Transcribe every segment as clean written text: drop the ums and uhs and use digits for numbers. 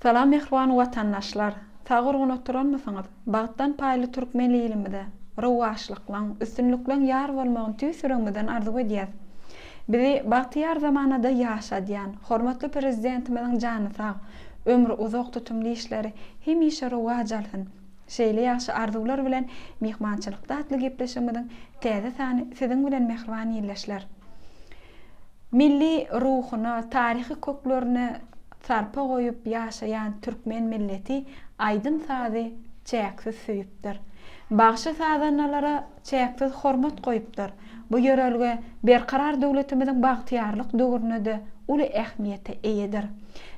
Salam mähriban watandaşlar! Sag-gurgun oturanmysyňyz? Bagtdan paýly türkmen ilimize rowaçlyklaň, üstünlikleň ýar bolmagyny tüýs ýüregimizden arzuw edýäs. Bizi bagtyýar zamanada ýaşadýan hormatly Prezidentimiziň jany sag, ömri uzak tutumly işleri hemişe rowaç alsyn! Şeýle ýagşy arzuwlar bilen Myhmançylykda atly gepleşigimiziň täze sany siziň bilen mähriban ildeşler! Milli ruhuna, taryhy köklerine sarpa goýup ýaşaýan türkmen milleti aýdym-sazy çäksiz söýüpdir. Bagşy-sazandalara çäksiz hormat goýupdyr. Bu ýörelge Berkarar döwletimiziň bagtyýarlyk döwründe-de uly ähmiýete eýedir.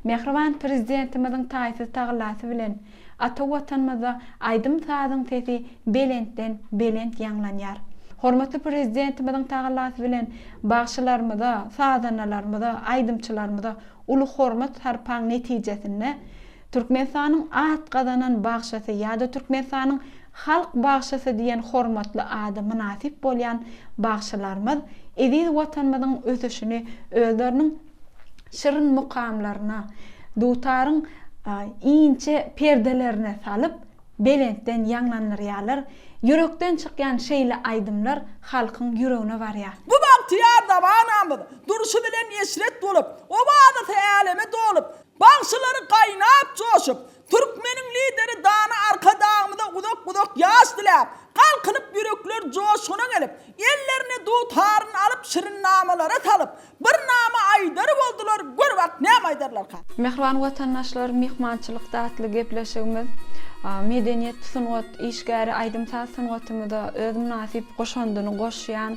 Mähriban Prezidentimiziň taýsyz tagallasy bilen Ata Watanymyzda aýdym-sazyň sesi belentden belent ýaňlanýar. Hormatly Prezidentimiziň tagallasy bilen bagşylarymyza, sazandalarymyza, aýdymçylarymyza uly hormat-sarpaň netijesinde Türkmenistanyň at gazanan bagşysy ýa-da Türkmenistanyň halk bagşysy diýen hormatly ada mynasyp bolýan bagşylarymyz eziz Watanymyzyň ösüşini özleriniň şirin mukamlaryna, dutaryň inçe perdelerine salyp, belentden ýaňlandyrýarlar. Ýürekden çykýan şeýle aýdymlar halkyň ýüregine barýar. Bu bagtyýar zamanamyz durşy bilen eşret bolup, owazasy äleme dolup, bagşylary gaýnap joşup, Türkmeniň Lideri dana Arkadagymyza uzak-uzak ýaş diläp, galkynyp ýürekler joşguna gelip, ellerine dutaryny alyp şirin namalara salyp, bir nama aýdar boldular, gör bak näme aýdarlarka. Mähriban watandaşlar Myhmançylykda atly gepleşigimiz medeniýet sungat işgäri aýdym-saz sungatymyza öz mynasyp goşandyny goşýan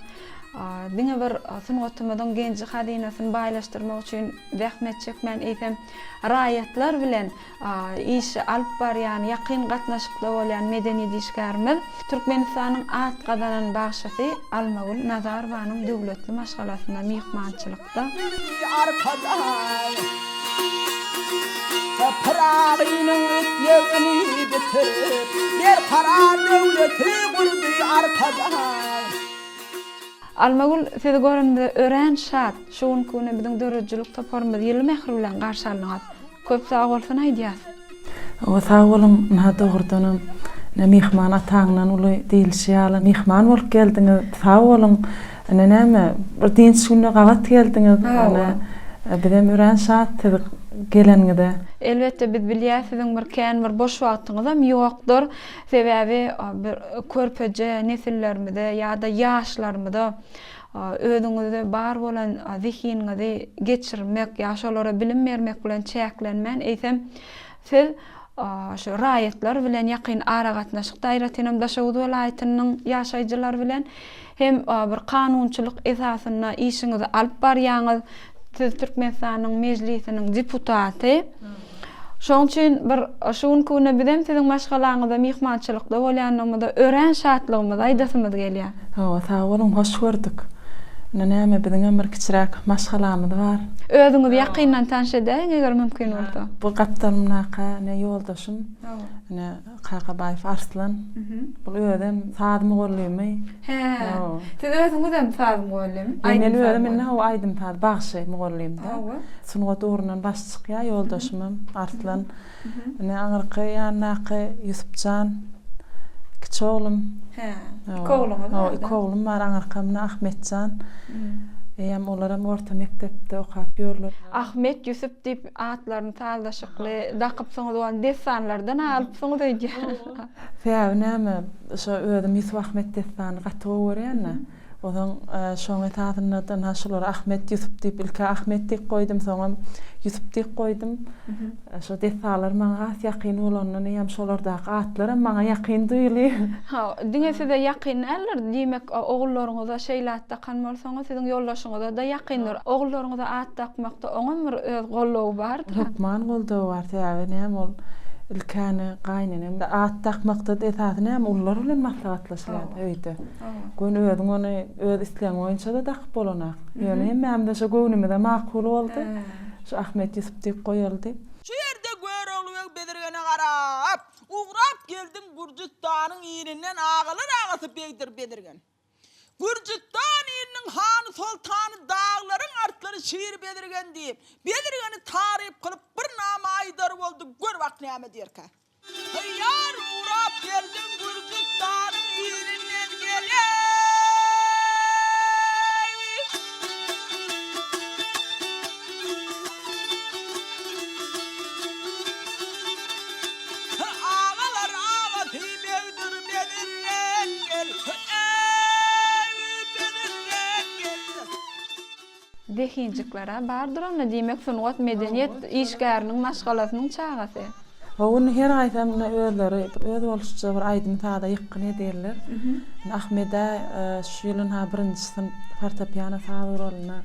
diňe bir sungatymyzyň genji-hazynasyny baýlaşdyrmak üçin zähmet çekmän eýsem raýatlar bilen işi alyp barýan, ýakyn gatnaşykda bolýan medeniýet işgärimiz, Türkmenistanyň at gazanan bagşysy Almagül Nazarowanyň döwletli maşgalasynda myhmançylykda. Arkadag Pyragynyň islegini bitirip, Berkarar döwleti gurdy Arkadag. Almagül, sizi görenimize örän şat. Şu günki güne biziň döredijilik toparymyzy ýyly mähir bilen garşy aldyňyz. Köp sag bolsun aýdýas. Hawa sag boluň ynha dogrudanam ine myhman ataňdan uly diýilişi ýaly myhman bolup geldiňiz sag boluň ine näme bir dynç gününe gabat geldiňiz ine bizem örän şat siz geleniňize. Elbetde biz bilýäs siziň bir kän bir boş wagtyňyzam ýokdur. Sebäbi bir körpeje nesillerimize ýa-da ýaşlarymyza Özüňizde bar bolan zehiniňizi geçirmek ýa şolara bilim bermek bilen çäklenmän, eýsem, siz şu raýatlar bilen ýakyn aragatnaşykda, aýratynam Daşoguz welaýatynyň ýaşaýjylary bilen hem bir kanunçylyk esasynda işiňizi alyp barýaňyz. Siz Türkmenistanyň Mejlisiniň deputaty. Şonuň üçin bir şu günki günde bizem siziň maşgalaňyzda myhmançylykda bolýandygymyza örän şatlygymyzy aýdasymyz gelýär. Hawa, sag boluň, hoş gördük. Indi näme, biziňem bir kiçiräk maşgalamyz bar. Özüňizi ýakyndan tanyş edäýiň, eger mümkin bolsa. Bu gapdalymdaky ine ýoldaşym, ine Kakabaýew Arslan. Bul özem saz mugallymy. Hä, siz özüňizem saz mugallymy? Men özüm indi hawa aýdym-saz bagşy mugallym-da. Sungat ugrundan baş çykýar ýoldaşymam Arslan. Ine aňyrky ýandaky Ýusupjan kiçi oglum. Hä, iki ogluňyz bar. Iki oglum bar, aňyrkam ine Ahmetjan. Eýýäm olaram orta mekdepde okap ýörler. Ahmet, Ýusup diýip atlaryny sazlaşykly dakypsyňyz, ony dessanlardan alypsyňyz öýdýän. Sebäbi näme, şo özüm Ýusup Ahmet dessanyny gaty gowy görýän-de. Onsoň şoň esasynda-da ynha şulary Ahmet Ýusup diýip ilk-ä Ahmet diýip goýdum, soňam Ýusup diýip goýdum. Şo dessanlar maňa has ýakyn bolandan eýýäm şolardaky atlaram maňa ýakyn duýulýar. Ha, diňe size ýakyn däldir. Diýmek, ogullaryňyza şeýle at dakan bolsaňyz, siziň ýoldaşyňyza-da ýakyndyr. Ogullaryňyza at dakmakda oňam bir öz goldawy bardyr. Hökman goldawy bar, sebäbi näme ol ilk-ä gaýynenem at dakmakda-da esasy näme ulular bilen maslahatlaşylýar öýde. Göni özüň ony öz islegiň boýunça-da dakyp bolanak. Ýöne hemmämize şo göwnümize makul boldy. Şu Ahmet Ýusup diýip goýaldy. Şu ýerde Görogly beg Bezirgene garap, Ugrap geldiň Gürjüstanyň ilinden agalar agasy begdir Bezirgen. Gürjüstan iliniň hany soltany daglaryň arslany şir Bezirgen diýip, Bezirgeni taryp kylyp bir nama aýdar boldy. boldy, gör bak näme diýerkä. Hyýar urap geldim Gürjüstanyň ilinden geleý. Agalar agasy begdir Bedirden gel, eý, Bedirden gel. Zehinjikler-ä bardyr onda, diýmek sungat, medeniýet işgäriniň maşgalasynyň çagasy. Hawa, indi her haýsam ine özleri öz bolşuça bir aýdym-saza ýykgyn edýärler. Indi Ahmed-ä şu ýyl ynha birinji synp fortepiano saz guralyna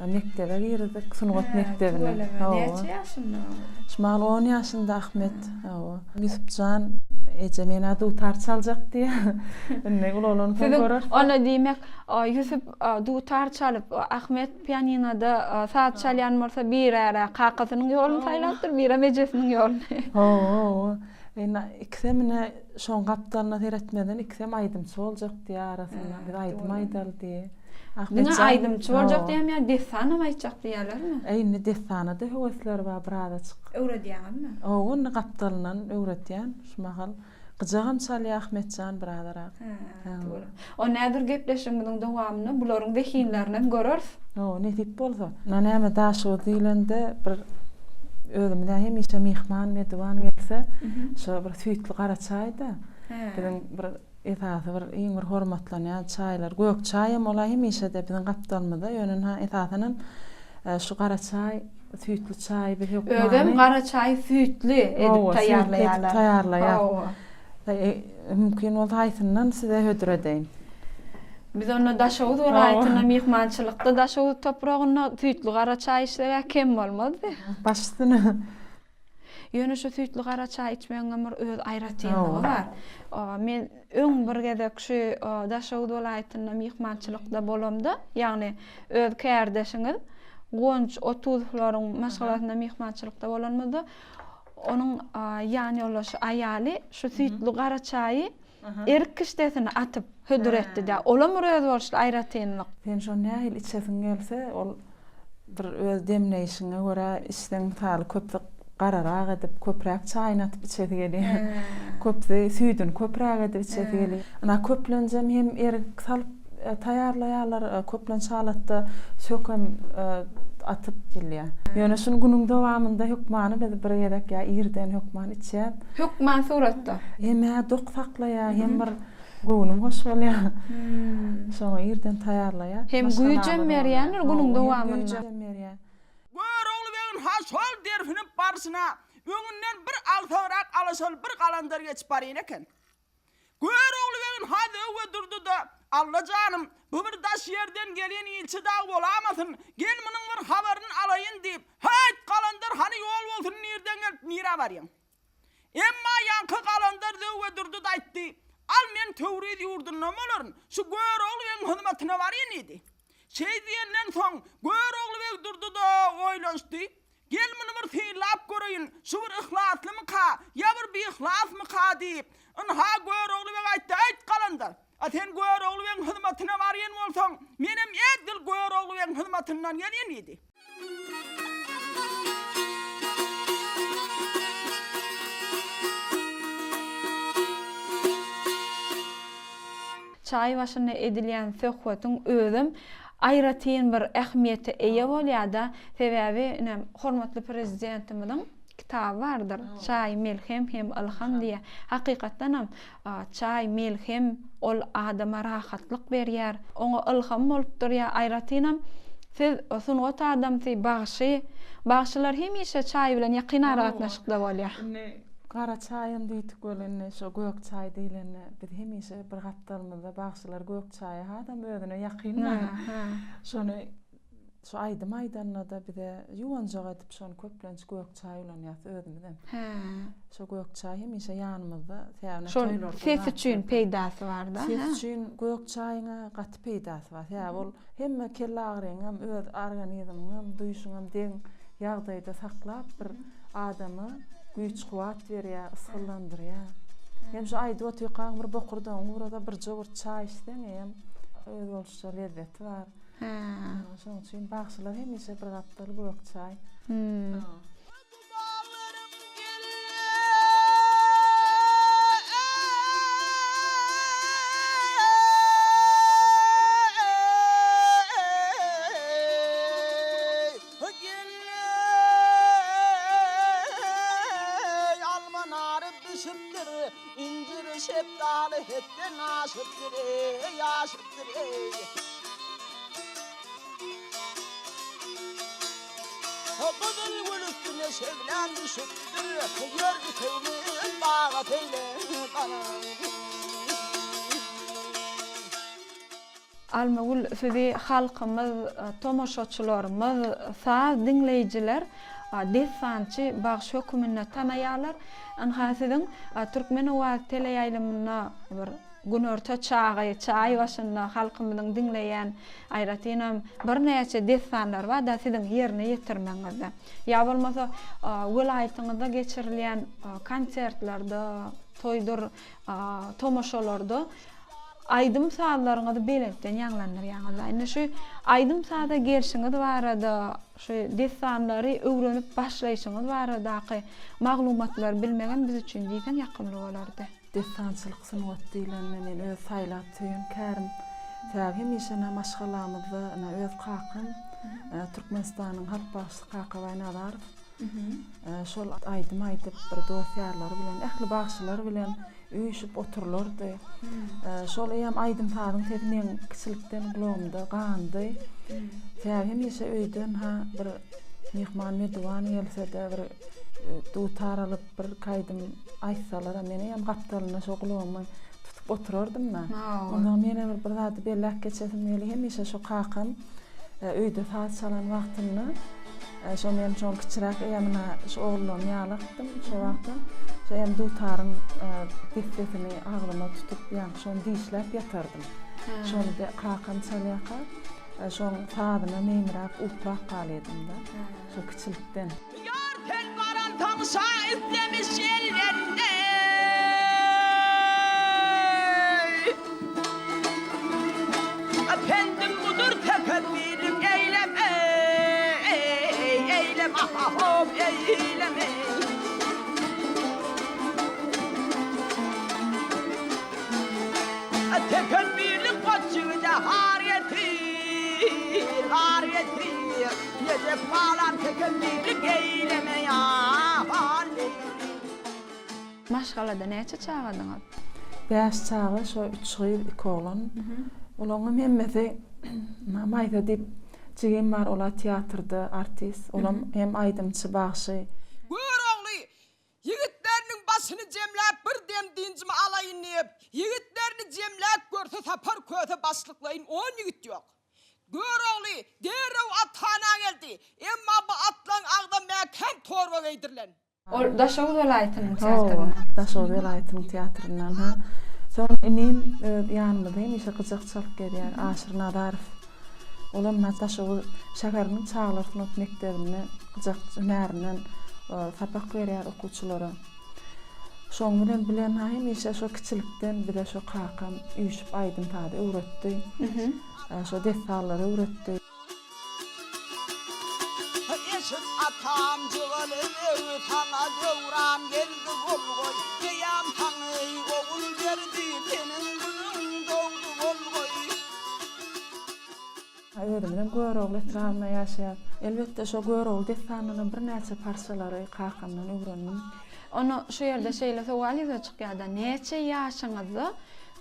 mekdebe girizdik, sungat mekdebine. Tüweleme, näçe ýaşynda ol? Şu mahal on ýaşynda Ahmet. Hawa. Ýusupjan eje men-ä dutar çaljak diýýär. Indi ulalansoň göreris. Siziň onda diýmek Ýusup dutar çalyp, Ahmet pianinoda saz çalýan bolsa birä-ä kakasynyň ýoluny saýlapdyr, birem ejesiniň ýoluny. Hawa, hawa. Indi ikisem ine şoň gapdalyna seretmezden ikisem aýdymçy boljak diýýär arasynda. Biz aýdym aýdaly diýýär. Diňe aýdymçy boljak diýýärmi ýa dessanam aýtjak diýýärlermi? E indi dessana-da höwesleri bar birazajyk. Öwredýäňizmi? Hawa, indi gapdalyndan öwredýän şu mahal. Gyjagam çalýar Ahmetjan birazarak. Hä, dogry. Onda häzir gepleşigimiziň dowamynda bularyň zehinlerinem göreris. Hawa, nesip bolsa. Ynha näme Daşoguz diýlende bir özümiz-ä hemişe myhman, mediwan gelse, şo bir süýtli gara çaý-da. Biziň bir esasy bir iň bir hormatlanýan çaýlar. Gök çaýam ol-a hemişe-de biziň gapdalymyzda, ýöne ynha esasanam şu gara çaý Süýtli çaý biz hökmany. Özem gara çaýy süýtli edip taýýarlaýarlar. Taýýarlaýar. Mümkin bolsa haýsyndan size hödür edeýin? Biz onda Daşoguz welaýatynda myhmançylykda Daşoguz topragynda süýtli gara çaý içseg-ä kem bolmazdy. Baş üstüne. Ýöne şu süýtli gara çaý içmegiňem bir öz aýratynlygy bar. Men öň bir gezek şu Daşoguz welaýatynda myhmançylykda bolamda, ýagny öz kärdeşiňiz Guwanç Otuzowlaryň maşgalasynda myhmançylykda bolanymyzda, onuň ýanýoldaşy aýaly şu süýtli gara çaýy erik kişdesini atyp hödür etdi-dä. Olam bir özboluşly aýratynlyk. Sen şony nähili içesiň gelse, ol Bir öz demleýşiňe görä içseň mysaly köpüsi gararak edip köpräk çaýyny atyp içesi gelýär. Köpüsi süýdüni köpräk edip içesi gelýär. Ynha köplenjem hem erik salyp taýýarlaýarlar, köplenç halatda sökem atyp içilýär. Ýöne şuny günüň dowamynda hökmany biz bir gezek ýa irden hökman içýäs. Hökman suratda. Hem-ä dok saklaýar, hem bir Göwnüm hoş bolýar. Şoňa irden taýýarlaýar. Hem güýjem berýändir günüň dowamynda. Hem güýjem berýär. Görogly begiň ha şol derfinip barşyna, öňünden bir alsagrak alaşaly bir galandar geçip barýan eken. Görogly begiň ha zöwwe durdy-da, Alla janym, bu bir daş ýerden gelen ilçi dagy bolamasyn, gel munuň bir habaryny alaýyn diýip, Häýt, galandar, hany ýol bolsun nirden gelip, nirä barýaň? Emma ýaňky galandar zöwwe durdy-da aýtdy, Al, men Töwriz ýurdundan bolaryn, şu Görogly begiň hyzmatyna barýyn diýdi. Şeý diýenden soň, Görogly beg durdy-da oýlanyşdy, Gel muny bir synlap göreýin, şu bir yhlaslymyka, ýa bir biyhlasmyka diýip. Ynha, Görogly beg aýtdy, Aýt, galandar, a sen Görogly begiň hyzmatyna barýan bolsaň, menem edil Görogly begiň hyzmatyndan gelýin diýdi. Çaý başynda edilýän söhbetiň özem aýratyn bir ähmiýete eýe bolýar-da, sebäbi ine, hormatly Prezidentimiziň kitaby bardyr, Çaý, melhem hem ylham diýýär. Hakykatdanam, çaý, melhem, ol adama rahatlyk berýär, oňa ylham bolup durýar. Aýratynam, siz sungat adamsy, bagşy. Bagşylar hemişe çaý bilen ýakyn aragatnaşykda bolýar. Indi gara çaýam diýdik weli, indi şo gök çaý diýlende, biz hemişe bir gapdalymyzda bagşylar gök çaýa hasam özüne ýakyn. Şony Şu aýdym aýdanda-da bize ýuwanjak edip şony köplenç gök çaý ulanýas özümizem. Hä. Şo gök çaý hemişe ýanymyzda, sebäbi Şol toýlarda ses üçin peýdasy bar-da, hä? Ses üçin gök çaýyň-a gaty peýdasy bar. Sebäbi ol hemme kelle agyryňam, öz organizmiňem, duýşuňam deň ýagdaýda saklap bir adama güýç-kuwwat berýär, ysgynlandyrýar. Hem şu aýdyp otyrkaň bir bokurdagyň gurasa birje gurt çaý içseň eýýäm özboluşja lezzeti bar. Hä. Şonuň üçin bagşylar hemişe bir gapdal gök çaý. Bu baglaryň. hetden aşypdyr eý, aşypdyr eý. Gyzyl gül üstüne şebnem düşüpdir, Ýördi söýgüm baga seýle balam. Almagül sizi halkymyz, tomaşaçylarymyz, saz diňleýjiler dessançy bagşy höküminde tanaýarlar. Ynha siziň Türkmen owazy teleýaýlymynda bir günorta çagy, çaý başynda halkymyzyň diňleýän aýratynam birnäçe dessanlary bar-da siziň ýerine ýetirmegiňizde. Ýa bolmasa welaýatyňyzda geçirilýän konsertlerde, toýdur tomaşalarda aýdym-sazlaryňyzy belentden ýaňlandyrýaňyz. Indi şu aýdym-saza gelşiňiz barada, şu dessanlary öwrenip başlaýşyňyz baradaky maglumatlary bilmegem biz üçin diýseň ýakymly bolardy. Dessançylyk sungat diýlende men öz saýlap söýen kärim. Sebäbi hemişe ine maşgalamyzda ine öz kakam Türkmenistanyň halk bagşysy Kakabaý Nazarow şol aýdym aýdyp bir dost-ýarlary bilen ähli bagşylar bilen üýşüp oturylardy. Şol eýýäm aýdym-sazyň sesi meň kiçilikden gulagymda gandy. Sebäbi hemişe öýden ha bir myhman meduwan gelse-de bir dutar alyp bir aýdym aýtsalar men eýýäm gapdalynda şo gulagymy tutup oturardym-da. Onsoň ýene bir bir zady belläp geçesim gelýär. Hemişe şo kakam öýde saz çalan wagtynda Şo men şol kiçiräk eýemine şu ogullarym ýalakdym şo wagtam. Şo eýem dutaryň dessesini agzyma tutup, ýaňky şony dişläp ýatardym. Şony kakam çalýarka, şoň sazyna meýmiräp uklap galýardym-da. Şo kiçilikden. Ýar sen baransoň şa islemiş elbetde. Pendim budur tekepbirlik eýleme, eýleme ha-hop eýleme. Tekepbirlik goç ýigide har getir, har getir. Nejep balam tekepbirlik eýleme ýa, Maşgalada näçe çagadyňyz? Bäş çaga, şo üç gyz, iki oglan. Olaňam hemmesi Maýsa diýip jigim bar, ol-a teatrda artist, olam hem aýdymçy, bagşy. Görogly ýigitleriniň başyny jemläp bir dem dynjymy alaýyn diýip, ýigitlerini jemläp görse Sapar köse başlyklaýyn on ýigit ýok. Görogly derrew athana geldi. Emma bu atlaň agza mäkäm torba geýdirilen. Ol Daşoguz welaýatynyň teatryndan. Hawa, Daşoguz welaýatynyň teatryndan, ha. Soň inim öz ýanymyzda hemişe gyjak çalyp gezýär, Aşyr Nazarow. Olam Daşoguz şäheriniň çagalar sungat mekdebinde gyjak hünärinden sapak berýär okuwçylara. Şoň bilen bilen hemişe şo kiçilikden bize şo kakam üýşüp aýdym-sazy öwretdi. Şo dessanlary öwretdi. Eşit atam jygaly beg saňa döwran geldi bolgoý Eýäm saňy ogul berdi seniň günüň dogdy bolgoý. Özümizem Görogly etrabynda ýaşaýas. Elbetde şo Görogly dessanyndan birnäçe parçalary kakamdan öwrendim. Onda şu ýerde şeýle sowal ýüze çykýar-da, näçe ýaşyňyzda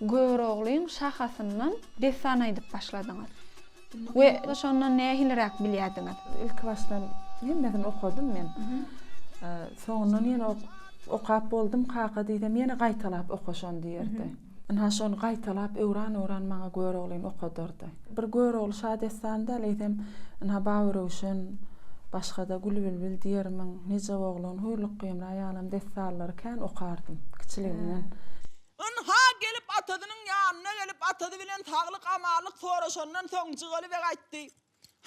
Göroglyň şahasyndan dessan aýdyp başladyňyz? We şondan nähiliräk bilýärdiňiz? Ilki başdan hemmesini okadym men. Soňundan ýene okap boldum, kaka diýsem ýene gaýtalap oka şony diýerdi. Ynha şony gaýtalap öwran-öwran maňa Göroglyny okadardy. Bir Görogly şadessany däl, eýsem ynha Babyröwşen, başga-da Gül-Bilbil diýermiň, Nejep oglan, Hüýrlukga-Hemra ýalam dessanlary kän okardym kiçiligimden. Ynha, gelip atasynyň ýanyna gelip, atasy bilen saglyk-amanlyk soraşandan soň Jygaly beg aýtdy,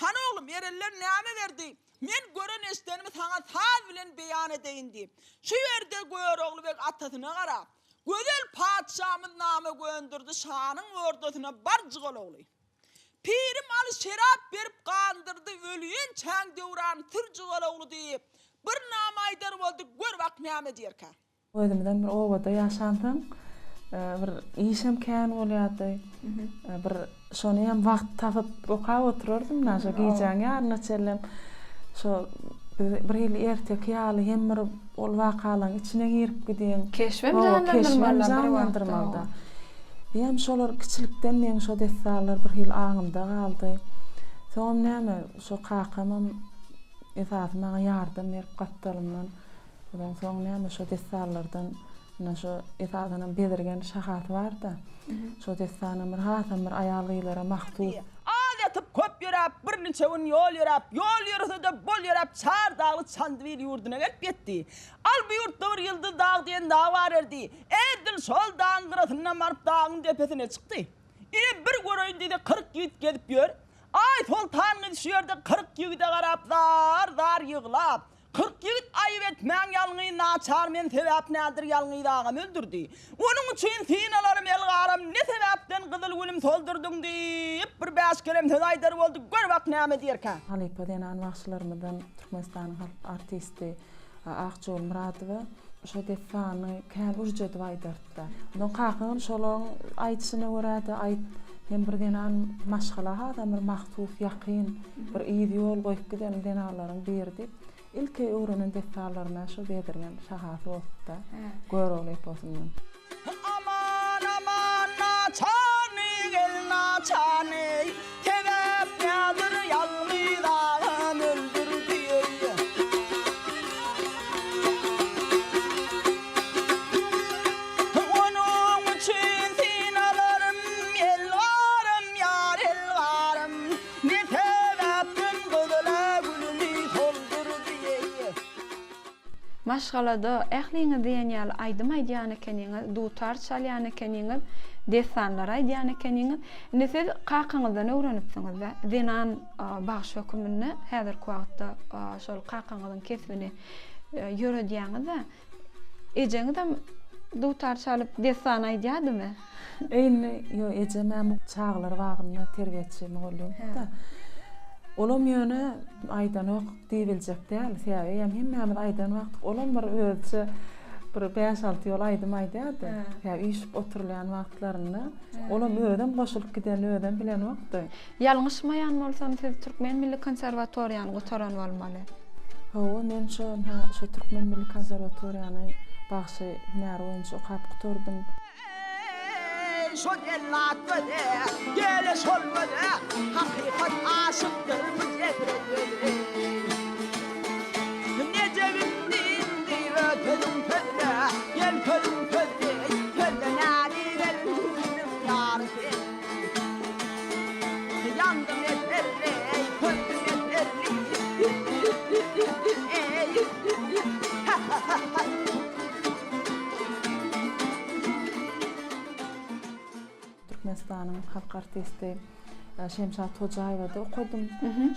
Hany oglum, erenler näme berdi? Men gören-eşidenimi saňa saz bilen beýan edeýin diýip, şu ýerde Görogly beg atasyna garap, Gözel patyşamyz name göndürdi, şanyň ordasyna bar Jygaly ogly. Pirim Aly şerap berip gandyrdy, ölýänçäň döwran sür Jygaly ogly diýip, bir name aýdar boldy, gör bak näme diýerkä. Özümizem bir obada ýaşansoň, bir işem kän bolýardy. Bir şony hem wagt tapyp okap oturardym-da, şo gijäň ýaryna çenlem. Şo bir hili erteki ýaly hem bir ol wakalaryň içine girip gidýäň. Keşbem janlandyrmaly-da bir wagtda. Eýýäm şolar kiçilikden meň şo dessanlar bir hili aňymda galdy. Soňam näme, şo kakamam esasy maňa ýardam berip gapdalymdan, ondan soň näme şo dessanlardan ine şo esasanam Bezirgen şahasy bar-da, şo dessanam bir hasam bir aýal-gyzlara mahsus. Az ýatyp, köp ýöräp, birniçe gün ýol ýöräp, ýol ýörese-de bol ýöräp, çar dagly Çandybil ýurduna gelip ýetdi. Al bu ýurtda bir Ýyldyz dag diýen dag bar erdi. Edil şol dagyň gyrasyndan baryp dagyň depesine çykdy. Ine bir göreýin diýdi 40 ýigit gezip ýör. Aý soltan gyz şu ýerde 40 ýigide garap zar zar ýyglap, 40 ýigit aýyp etmäň ýalňyz naçar men sebäp nädir ýalňyz agam öldürdi. Onuň üçin synalarym elgaram ne sebäpden gyzyl gülüm soldurdyň diýip bir bäş kelem söz aýdar boldy gör bak näme diýerkä. Halypa zenan bagşylarymyzdan Türkmenistanyň halk artisti Akjol Myradowa şo dessany kän ürjedip aýdardy-da. Onsoň kakaňam şolaryň aýdyşyna görä-de aýt, hem bir zenan maşgala hasam bir mahsus, ýakyn, bir yz ýol goýup giden zenanlaryň biri diýip, ilki öwrenen dessanlaryna şo Bezirgen şahasy bolupdy-da, Görogly eposyndan. Aman aman naçarny gel naçarny Sebäp nädir ýalňyz agam öldürdi eý. Onuň üçin synalarym elgarym ýar elgarym Ne sebäpden gyzyla gülümi soldurdy eý. Maşgalada ähliňiz diýen ýaly aýdym aýdýan ekeniňiz, dutar çalýan ekeniňiz, dessanlar aýdýan ekeniňiz. Indi siz kakaňyzdan öwrenipsiňiz-dä, zenan bagşy höküminde häzirki wagtda şol kakaňyzyň kesbini ýöredýäňiz-dä. Ejeňizem dutar çalyp dessan aýdýardymy? Indi ýo ejem-ä çagalar bagynda terbiýeçi mugallymdy-da. Olam ýöne aýdanok. Diýibiljek däl, sebäbi eýýäm hemmämiz aýdan wagtyk, olam bir özüçe bir bäş-alty ýol aýdym aýdýardy. Sebäbi üýşüp oturylýan wagtlarynda olam özem goşulyp gidenini özem bilenokdy. Ýalňyşmaýan bolsam siz Türkmen milli konserwatoriýany gutaran bolmaly. Hawa, men şo ynha şo Türkmen milli konserwatoriýany bagşy hünäri boýunça okap gutardym. Eý, şol jellat göze, gele şol göze, Hakykat aşykdyr bu jebre göze. Neje gitdi indi öz sözüň sözle, Gel sözüň sözle, sözle näli gelniň ýary sen. Ýandym eserli, köýdüm eserli, Eý, ha-ha-ha-ha. Türkmenistanyň halk artisti Şemşat Hojaýewada okadym.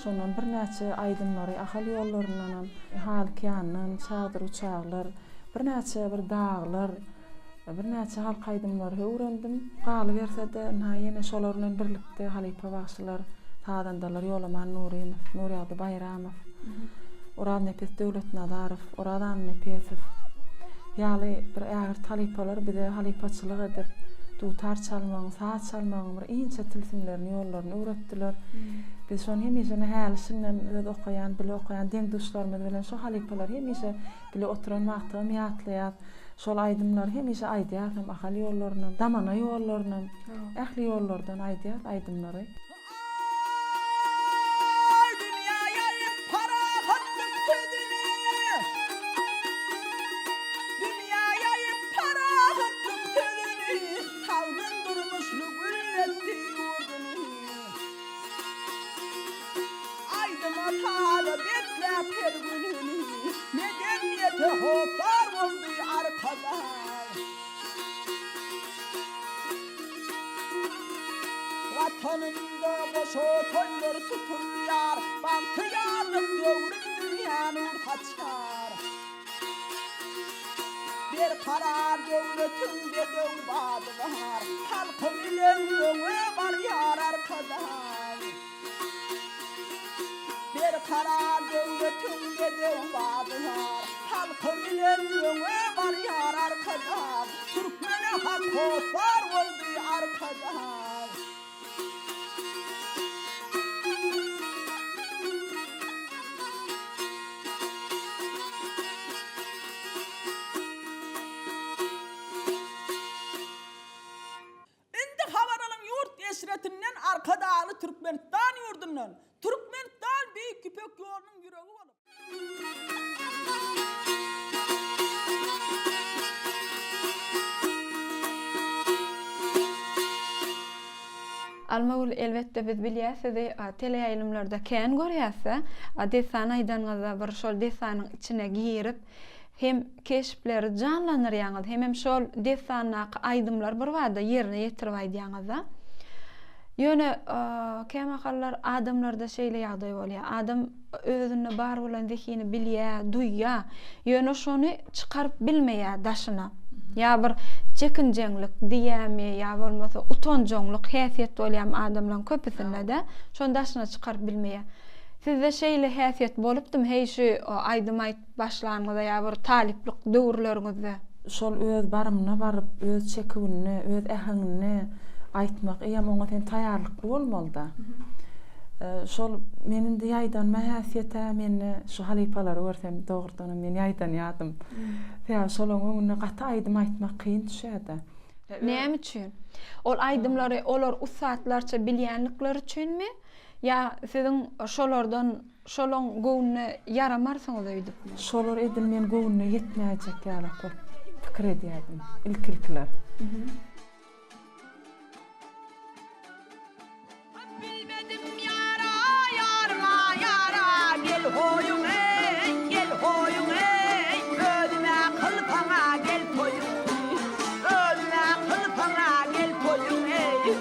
Şondan birnäçe aýdymlary Ahal ýollaryndanam, Halykiýandan, Çagdyr uçaglar, birnäçe bir daglar, birnäçe halk aýdymlary öwrendim. Galyberse-de, ynha ýene şolar bilen birlikde halypa bagşylar, sazandalar Ýolaman Nurymow, Nurýagdy Baýramow, Oraznepes Döwletnazarow, Oraz Annanepesow ýaly bir ägirt halypalar bize halypaçylyk edip, dutar çalmagyň, saz çalmagyň bir inçe tilsimlerini, ýollaryny öwretdiler. Biz şony hemişe häli-şindem öz okaýan, bile okaýan deň-duşlarymyz bilen şo halypalary hemişe bile oturan wagtymam ýatlaýas. Şol aýdymlary hemişe aýdýasam, Ahal ýollarynam, Damana ýollarynam, ähli ýollardan aýdýas aýdymlary. Aý dünýä ýaýyp parahatlyk sözüni, Dünýä ýaýyp parahatlyk sözüni, Sagdyn durmuşly gülletdi ýurduny. Aýdyma saza besläp her gününi, Medeniýete hossar boldy Arkadag. Watanymda goşa toýlar tutulýar, Bagtyýarlyk döwrüm dünýä nur saçýar. Berkarar döwletiň bedew bady bar, Halky bilen öňe barýar Arkadag. Berkarar döwletiň bedew bady bar, Halky bilen öňe barýar Arkadag. Türkmene hak hossar boldy Arkadag. Türkmenistan ýurdundan, Türkmenistan Beýik Ýüpek ýolunyň ýüregi bolup, Almagül elbetde biz bilýäs sizi teleýaýlymlarda kän görýäsda dessan aýdanyňyzda bir şol dessanyň içine girip hem keşpleri janlandyrýaňyz hemem şol dessandaky aýdymlary birbada ýerine ýetirip aýdýaňyzda. Ýöne kämahallar adamlarda şeýle ýagdaý bolýar adam özünde bar bolan zehini bilýär, duýýar, ýöne şony çykaryp bilmeýär daşyna. Ýa bir çekinjeňlik diýýärmi, ýa bolmasa utanjaňlyk häsiýet bolýarmy adamlaryň köpüsinde-de, şony daşyna çykaryp bilmeýär. Sizde şeýle häsiýet bolupdymy heý şu aýdym aýdyp başlanyňyzda ýa bir talyplyk döwürleriňizde? Şol öz barymyna baryp, öz çeküwinde, öz äheňinde aýtmak, eýýäm oňa sen taýýarlykly bolmaly-da. Şol men indi ýaýdanma häsiýet-ä mende şu halypalary görsem, dogrudanam men ýaýdanýardym. Sebäbi şolaryň öňünde gaty aýdym aýtmak kyn düşýär-de. Näme üçin? Ol aýdymlary olar ussatlarça bilýänlikleri üçinmi ýa siziň şolardan Şolaň göwnüne ýaramarsyňyz öýdüpmi? Şolar edil meň göwnüne ýetmäýjek ýalak bolup pikir edýärdim ilk-ilkiler. Bilmedim ýara ýaryma ýara gel hoýuň eý gel hoýuň eý özüme kylsaňa gel toýuň özüme kylsaňa gel toýuň eý.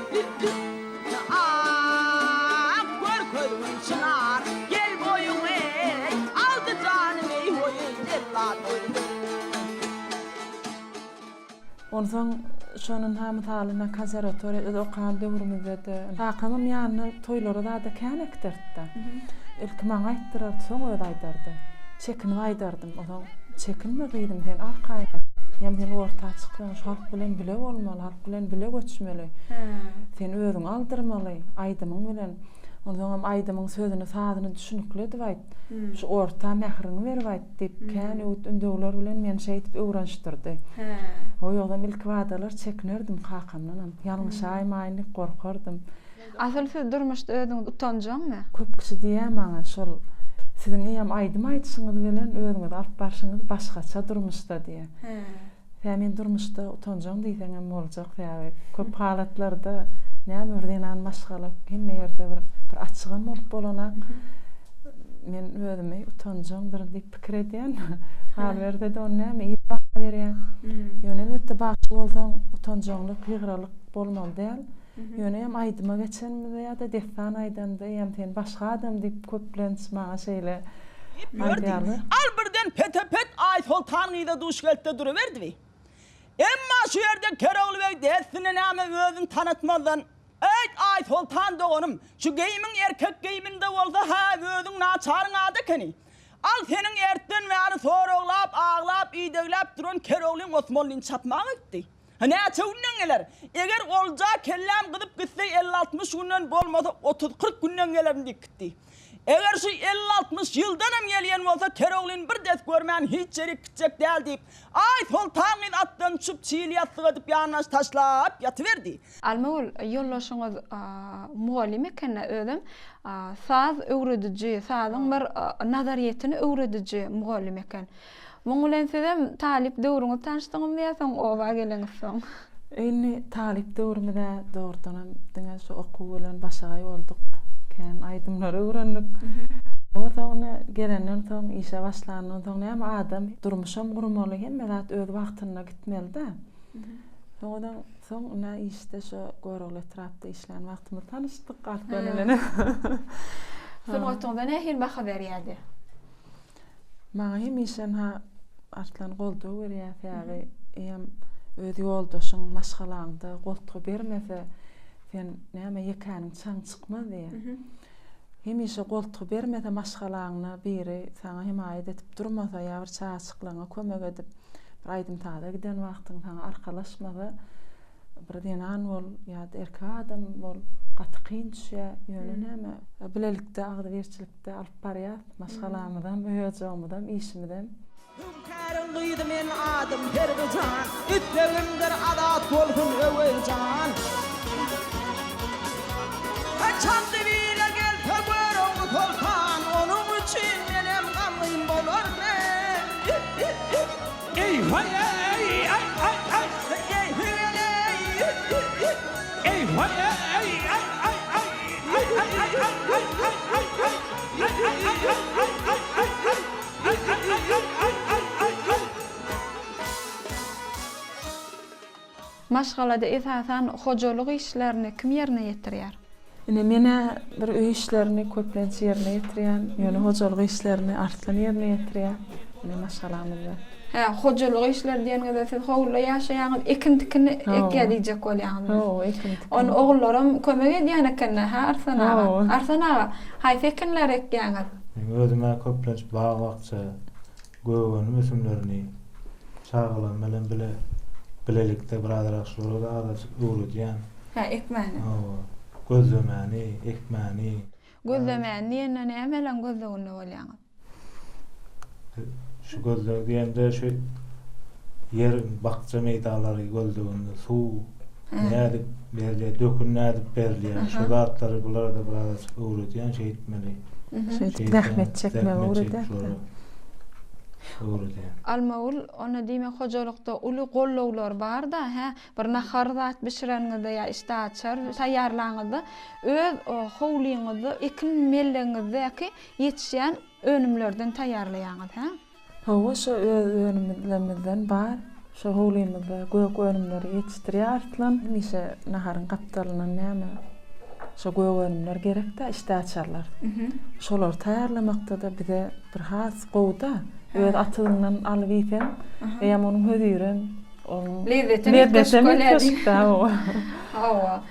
Ak görkezgin çynar, gel boýuň eý, Aldy janym eý hoýy jellat öldi. Onsoň şonun ha mysalyna konserwatoriýa öz okan döwrümizde-de kakamam ýanyna toýlara zada kän äkiderdi-de. Ilki maňa aýtdyrardy, soň özi aýdardy. Çekinip aýdardym. Onsoň çekinme gyzym sen arkaýyn aýt. Ýa sen orta çyksaň şu halk bilen bile bolmaly, halk bilen bile göçmeli. Sen özüňi aldyrmaly aýdymyň bilen. Onsoňam aýdymyň sözüni, sazyny düşünikli edip aýt. Şu orta mähriňi berip aýt diýip, kän öwüt-ündewler bilen meni şeýdip öwrenişdirdi. O ýogsam ilkibadalar çekinerdim kakamdanam. Ýalňyşaýmaýyn diýip gorkardym. Asyl siz durmuşda özüňiz utanjaňmy? Köp kişi diýýär maňa şol siziň eýýäm aýdym aýdyşyňyz bilen özüňizi alyp barşyňyz başgaça durmuşda diýýär. Tä men durmuşda utanjaň diýseňem boljak sebäbi köp halatlarda näme bir zenan maşgala hemme ýerde bir bir açygam bolup bolanak. Men özümi utanjaňdyryn diýip pikir edýän. Galyberse-de ony näme il baha berýär. Ýöne elbetde bagşy bolsaň utanjaňlyk, ýygralyk bolmaly däl. Ýöne hem aýdyma geçenimizde ýa-da dessan aýdanda eýýäm sen başga adam diýip köplenç maňa şeýle Diýip ýördi. aýdýarlar. Al birden pete-pet Aýsoltan gyza duş geldi-de duruberdi. Emma şu ýerde Kerogly beg dessine näme özüni tanatmazdan, Eýt, Aýsoltan doganym, şu geýimiň erkek geýiminde bolsa-ha özüň naçaryň ady ekeni. Al seniň ertden bäri soraglap, aglap, idegläp duran Keroglyň Osmanlyny çapmaga gitdi. Näçe günden geler? Eger olja kelläm gyzyp gitse elli-altmyş günden bolmasa otuz-kyrk günden gelerin diýip gitdi. Eger şu elli-altmyş ýyldanam gelýän bolsa Keroglyny bir des görmän hiç ýerik gitjek däl diýip, Aýsoltan gyz atdan düşüp çil ýassyk edip ýanbaş taşlap ýatyberdi. Almagül, ýoldaşyňyz mugallym eken-dä, özem saz öwrediji, sazyň bir nazaryýetini öwrediji mugallym eken. Muň bilen sizem talyp döwrüňiz tanyşdyňyzmy ýa soň oba geleňizsoň? Indi talyp döwrümiz-ä dogrudanam diňe şu okuw bilen başagaý bolduk. Kän aýdymlary öwrendik. O soň gelenden soň, işe başlandan soň näme adam durmuşam gurmaly, hemme zat öz wagtynda gitmeli-dä. Soňadan soň ine işde şu Görogly etrapda işlän wagtymyz tanyşdyk Arslan bilen. Sungatyňyza nähili baha berýärdi? Maňa hemişe ynha Arslan goldaw berýär, sebäbi eýem öz ýoldaşyň maşgalaňda goltgy bermese, sen näme ýekäniň çaň çykmaz diýýär. Hemişe goltgy bermese maşgalaňda biri saňa hemaýat edip durmasa ýa bir çagaçyklaryňa kömek edip, bir aýdym-saza giden wagtyň saňa arkalaşmasa, Bir zenan bol ýa-da erkek adam bol gaty kyn düşýär. Ýöne näme, bilelikde agzybirçilikde alyp barýas maşgalamyzam, öý-ojagymyzam, işimizem. Hüňkäriň gyzy men adym Perwijan, Islegimdir azat bolsun Öwezjan. Çandybile gelse Görogly soltan, Onuň üçin menem gamgyn bolar men. Eý waý eý aý aý aý. Eý hüweleý. Eý waý eý aý aý aý. Aý aý aý aý aý aý aý aý. Aý aý aý aý aý aý aý aý. Aý aý aý aý aý aý aý aý. Maşgalada esasan hojalyk işlerini kim ýerine ýetirýär? Ine, men-ä bir öý işlerini köplenç ýerine ýetirýän, ýöne hojalyk işlerini Arslan ýerine ýetirýär, ine, maşgalamyzda. Hä, hojalyk işleri diýeniňizde siz howluda ýaşaýaňyz, ekin-tikin ekýär diýjek bolýaňyzmy? Hawa, ekin-tikin. Ony ogullaram kömek edýän eken-dä, hä, Arslan aga? Hawa. Arslan aga, haýsy ekinleri ekýäňiz? Meň özüm-ä köplenç bag-bakja, gögönüm ösümlerini çagalarym bilen bile bilelikde birazrak şulara-da azajyk öwredýän. Hä, ekmäni. Hawa, gözlemäni, ekmäni. Gözlemäni diýende nämeleň gözleginde bolýaňyz? Şu gözleg diýemde şu ýer bakja meýdanlary gözleginde suw nädip berilýär, dökün nädip berilýär, şu zatlary bulara-da birazajyk öwredýän şeýtmeli. Şeýdip zähmet çekmegi öwredýär. Öwredýär. Almagül, onda diýmek hojalykda uly gollawlar bar-da, hä? Bir nahar zat bişireniňizde ýa işdäaçar taýýarlanyňyzda öz howlyňyzda, ekin mellegiňizdäki ýetişýän önümlerden taýýarlaýaňyz, hä? Hawa, şo öz önümlerimizden bar. Şo howlymyzda gök önümleri ýetişdirýär Arslan. Hemişe naharyň gapdalyndan näme, şo gök önümler gerek-dä, işdäaçarlar. Şolary taýýarlamakda-da bize bir has gowy-da. Öz atyzyňdan alyp iýseň, eýýäm onuň hözirem, onuň Lezzetem üýtgeşik bolýar diýip. Hawa. Hawa.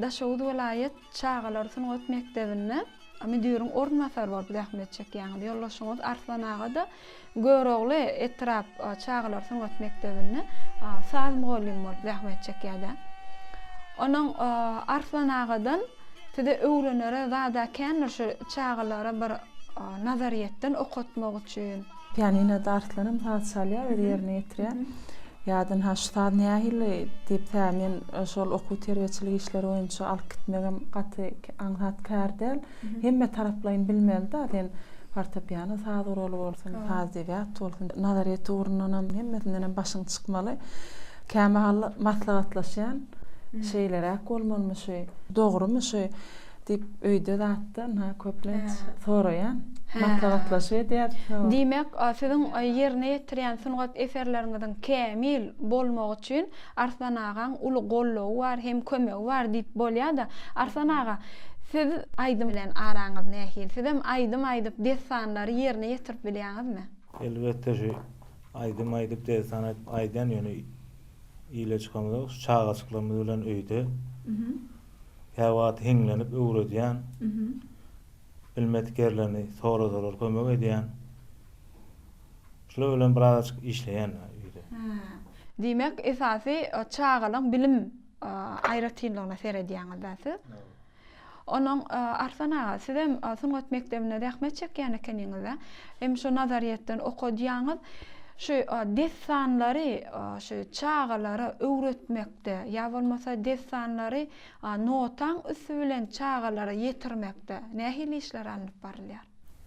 Daşoguz welaýat çagalar sungat mekdebinde müdiriň orunbasary bolup zähmet çekýäňiz. Ýoldaşyňyz Arslan aga-da Görogly etrap çagalar sungat mekdebinde saz mugallymy bolup zähmet çekýär-dä. Onuň Arslan agadan size öwrenere zad-a kändir şu çagalara bir nazaryýetden okatmak üçin. Pianinoda Arslanam saz çalýar, özi ýerine ýetirýär. Ýa-da ha şu saz nähili diýip, sebäbi men şol okuw-terbiýeçilik işleri boýunça alyp gitmegem gaty aňsat kär däl. Hemme taraplaýyn bilmeli-dä, sen fortepiano saz guraly bolsun, saz edebiýat bolsun, nazaryýet ugrundanam, hemmesindenem başyň çykmaly. Kämahal maslahatlaşýan, şeýleräk bolmalymy şu, dogrumy şu? Diýip, öýde zatdan, ha, köplenç soraýan. Maslahatlaşyp edýäris. Diýmek, siziň ýerine ýetirýän sungat eserleriňiziň kämil bolmagy üçin Arslan agaň uly goldawy bar hem kömegi bar diýip bolýa-da. Arslan aga, siz aýdym bilen araňyz nähili? Sizem aýdym aýdyp, dessanlary ýerine ýetirip bilýäňizmi? Elbetde, şu aýdym aýdyp, dessan aýdyp aýdýan, ýöne ile çykamyzok, şu çagajyklarymyz bilen öýde. Käwagt hiňlenip öwredýän. Bilmedik ýerlerini sorasalar kömek edýän. Şular bilen birazajyk işleýän öýde. Diýmek, esasy çagalaň bilim aýratynlygyna seredýäňiz-dä siz? Onuň Arslan aga, sizem sungat mekdebinde zähmet çekýän ekeniňiz-dä? Hem şu nazaryýetden okadýaňyz. Şu dessanlary şu çagalara öwretmek De, ýa bolmasa dessanlary notaň üsti bilen çagalara ýetirmekde nähili işler alnyp barylýar?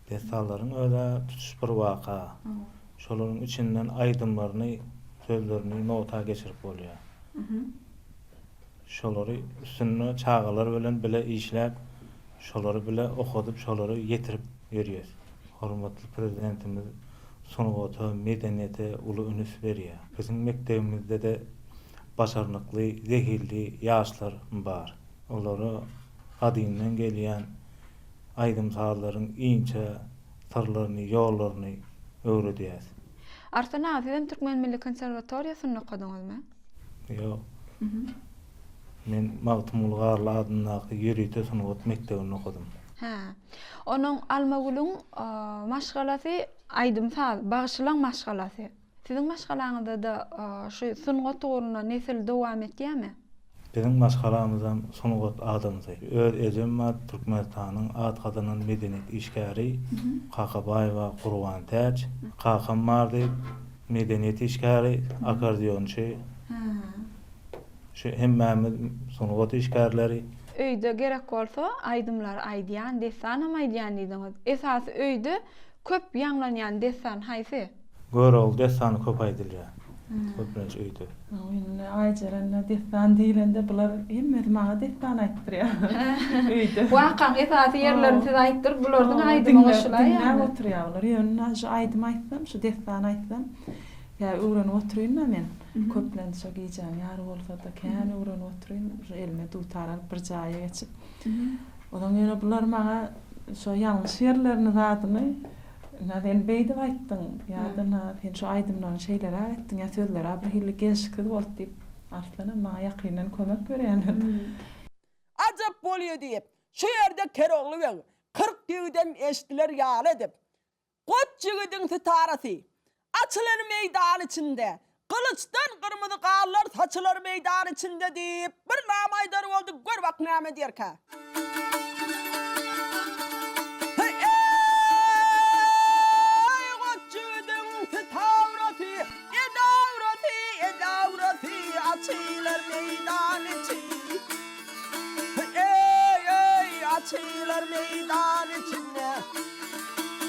Dessanlaryň öz-ä tutuş bir waka. Şolaryň içinden aýdymlaryny, sözlerini nota geçirip bolýar. Şolary üstünde çagalar bilen bile işläp, şolary bile okadyp, şolary ýetirip ýörýäs. Hormatly Prezidentimiz sungata, medeniýete uly ünüs berýär. Biziň mekdebimizde-de başarnykly, zehinli ýaşlar bar. Olara gadymdan gelýän aýdym-sazlaryň inçe syrlaryny, ýollaryny öwredýäs. Arslan aga, sizem Türkmen milli konserwatoriýasynda okadyňyzmy? Ýok. Men Magtymguly Garly adyndaky ýörite sungat mekdebinde okadym. Hä. Onuň Almagülüň maşgalasy aýdym-saz, bagşylaň maşgalasy. Siziň maşgalaňyzda-da şu sungat ugrunda nesil dowam etýärmi? Biziň maşgalamyzam sungat adamsy. Öz ejem bar, Türkmenistanyň at gazanan medeniýet işgäri Kakabaýewa Gurbantäç. Kakam bardy, medeniýet işgäri, akkordeonçy. Şu hemmämiz sungat işgärleri. Öýde gerek bolsa aýdymlary aýdýan, dessanam aýdýan diýdiňiz. Esasy öýde köp ýaňlanýan dessan haýsy? Görogly dessany köp aýdylýar. Köplenç öýde. Indi Aýjerende dessan diýlende bular hemmesi maňa dessan aýtdyrýar öýde. Wakaň esasy ýerlerini siz aýtdyryp bular diňe aýdyma goşulaýýarmy? Diňläp oturýar bular. Ýöne şu aýdym aýtsam, şu dessan aýtsam, ýa öwrenip oturyn-da men. Köplenç şo gijäň ýary bolsa-da kän öwrenip oturyn. Şu elime dutar alyp bir jaýa geçip. Ozaň ýöne bular maňa şo ýalňyş ýerlerini zadyny Ynha sen beýdip aýtdyň ýa-da ynha sen şu aýdymlaryňy şeýleräk etdiň ýa sözler-ä bir hili gelşiksiz boldy diýip Arslanam maňa ýakyndan kömek berýändir. Ajap bolýa diýip, şu ýerde Kerogly beg 40 ýigidem eşdiler ýaly edip, Goç ýigidiň sitarasy, Açylar meýdan içinde, Gylyçdan gyrmyzy ganlar saçylar meýdan içinde diýip, bir nama aýdar boldy, gör bak näme diýerkä. He-eý, goç ýigidiň sitarasy, Edawrasy, edawrasy, Açylar meýdan içi. Eý-eý, açylar meýdan içinde,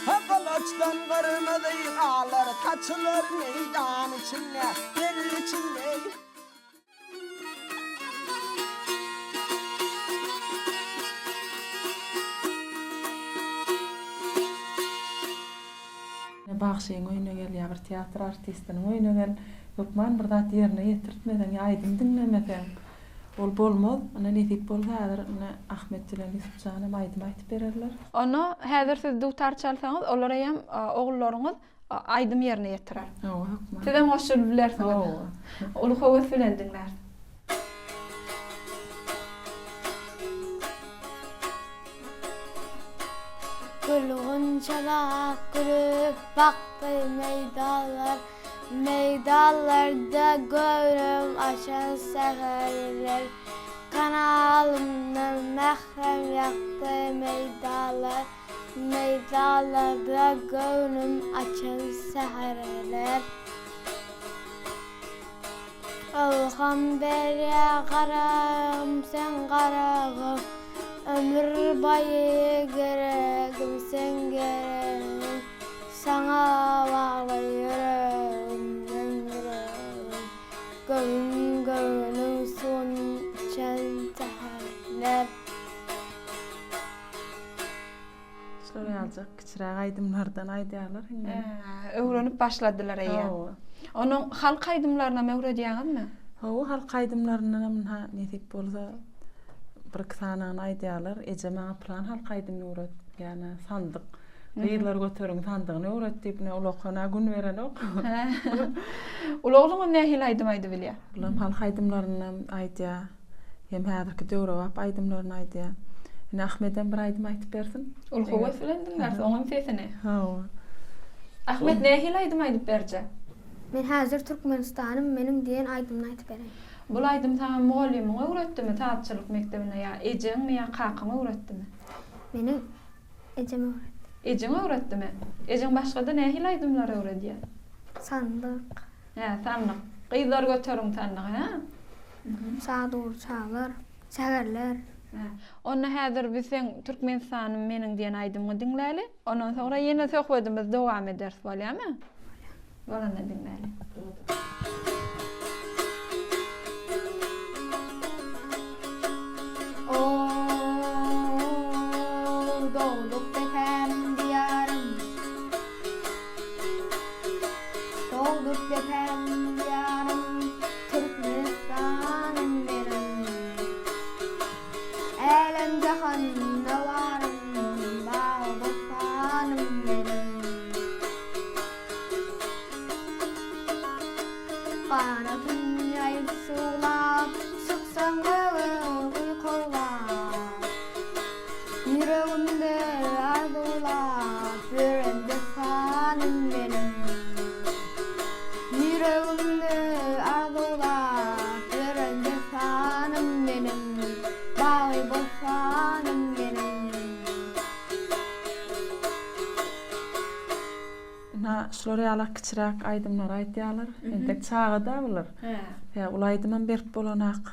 Gylyçdan gyrmyzy galar, saçylar meýdan içinde, El içinde. Bagşyň öýüne gel ýa bir teatr artistiniň öýüne gel, hökman bir zat ýerine ýetirtmeseň ýa aýdym diňlemeseň, Ol bolmaz. Ine nesip bolsa häzir ine Ahmet bilen Ýusup janam aýdym aýtyp bererler. Onda häzir siz dutar çalsaňyz olar eýýäm ogullaryňyz aýdym ýerine ýetirer. Hawa hökman. Sizem goşulyp bilersiňiz. Hawa. Uly höwes bilen diňläris. Gül gunçalap gülüp bakdy meýdanlar. Meýdanlarda göwnüm açan säherler, Kanalymdan mährem ýakdy meýdanlar, Meýdanlarda göwnüm açan säherler. Ylham berýär Garagum sen Garagum, Ömür baýy geregim sen geregim. Saňa bagly ýüregimden ýüregim, Göwün göwnüň suwun içen säherler. Şular ýaljak kiçiräk aýdymlardan aýdýarlar indi. Öwrenip başladylar eýýäm. Hawa. Onuň halk aýdymlarynam öwredýäňizmi? Hawa, halk aýdymlaryndanam ynha nesip bolsa bir-iki sanyny aýdýarlar. Eje maňa pylan halk aýdymyny öwret, ýa-da sandyk. Gyzlar göteriň sandygyny öwret diýip ine ulakana gün berenok. Uly ogluňyz nähili aýdym aýdybilýär? Bulam halk aýdymlarynam aýdýar. Hem häzirki döwrebap aýdymlaryny aýdýar. Ine Ahmedem bir aýdym aýtyp bersin. Uly höwes bilen diňläris oňam sesini. Hawa. Ahmet nähili aýdym aýdyp berjek? Men häzir Türkmenistanym meniň diýen aýdymyny aýtyp bereýin. Bul aýdym saňa mugallymyň öwretdimi sazçylyk mekdebinde ýa ejeňmi ýa kakaň öwretdimi? Meniň Ejem öwretdi. Ejeň öwretdimi? Ejeň başgada nähili aýdymlar öwredýär? Sandyk. Hä, sandyk. Gyzlar göteriň sandygy, hä? Şadur çaglar, şäherler. Hä. Onda häzir biz seň Türkmenistanym meniň diýen aýdymyňy diňläli. Ondan soňra ýene söhbedimizi dowam ederis, bolýamy? Bolýar. Bolanda diňläli. O, dogduk depäm diýarym, Dogduk depäm diýarym, Türkmenistanym meniň. Älem-jahanda barym, Bagy-bossanym meniň. Ganatyn ýaýyp şuglap, çyksaň göge. meniň. Ýüregimde arzuwlap ýören dessanym meniň, Bagy-bossanym meniň. Ynha, şular ýalak kiçiräk aýdymlary aýdýarlar. Entek çaga-da bular. Hä, uly aýdymam berip bolanak.